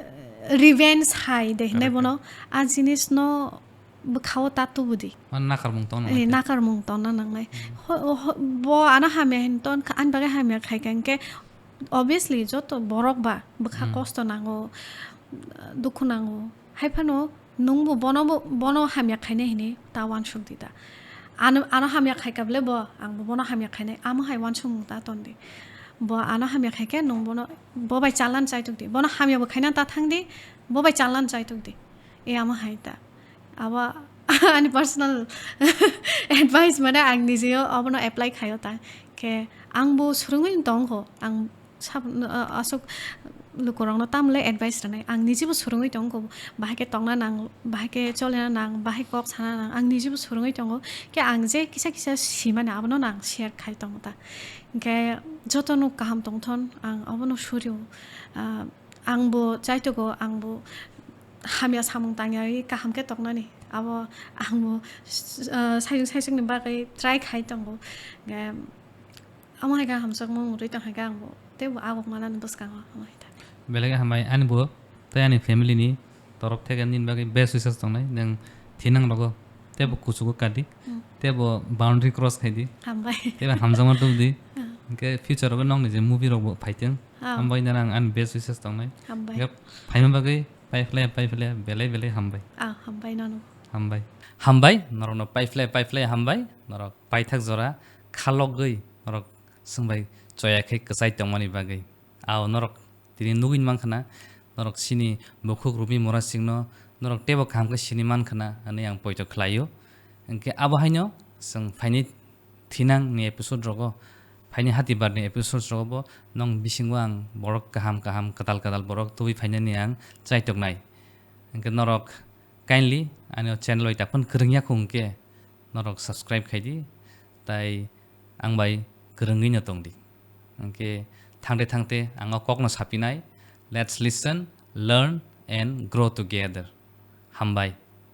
revenge hai de hinwi Correct. Bono, a jinis no bwkhao ta tubu di. Mane nakarmung tongna Eh, nangkhe. Nakarmung tongna nangnai. Hmm. Ho-, ho-, bo ano hamya hin ton kha, ani bagwi hamya khai kha hinkhe, obviously, joto borok ba bwkha Hmm. Kosto nango, dukhu nango. Hai phano nwng bo bono bo, bono hamya khainai hinwi ta uansuk di ta. Ano, ano hamya khai kha bwle bo, ang bo bono hamya khainai, amo hai uansukmung ta ton di. Bo ano hamya khai khe nwng bono, bo bai chalna chai tuk di. Bono hamya bo khaina ta thang di, bo bai chalna chai tuk di. E amo hai ta. Abo ani personal advice, mane ang nijeyo abono apply khaio ta. Khe ang bo swrwngwi tongkho, ang sab-, aswk lukurokno tamle advice rwnai. Ang nijibo swrwngwi tongkho, bahai khe tongna nang, bahai khe cholina nang, bahai kok sana nang, ang nijibo swrwngwi tongo. Khe ang je kisa kisa simani abono ang share khai tongo ta. Hinkhe jotono kaham tongthon, ang abono surio. Ah, Ang bo chaitogo, ang bo hamya samung tangyawi kaham khe toknani. Abo ang bo s-, ah, saisuk saisukni bagwi try khai tongo. Hwnkhe amo hai khe hamjakmung rwui tong hai khe ang bo teibo aguk manani bwskango amo hai khe. Belai khe hambai ani bo tei ani family ni torop theke nini bagwi best wishes tongnai. Nwng thinang rogo teibo kuchugo kadi, Hmm. teibo boundary cross khaidi, Hambai. teibo hamjakma tubudi. Ah. Hwnkhe future rogo nokni je movie rokbo phaitong. Ah. Hambai nang ani best wishes tongnai. Hambai. Hwnkhe phaima bagwi pai phlai, pai phlai, belai belai hambai. Ah, hambai nono. Hambai. Hambai, norokno pai phlai, pai phlai hambai. Norok paithak jora khalogwi norok chwng bai choya khe kwchai tongmani bagwi. Ao norok tini nugwi mankha na, norok chini bukhuk Rumi Murasingno norok teibo kaham khe sini mankha na hwnwi ang poito khlaio. Hwnkhe abo haino chwng phaini thinang ni episode rogo, phaini hati bar ni episode rogo bo nong bisingo ang borok kaham kaham, kwtal kwtal borok tubui phainani ang chaitoknai. Hwnkhe norok kindly ani o channel bai takhon kwrwngya kho hwnkhe norok subscribe khaidi, tai ang bai kwrwngwi no tongdi. Hwnkhe thangte thangte ang o kokno sapinai, let's listen, learn and grow together. Hambai.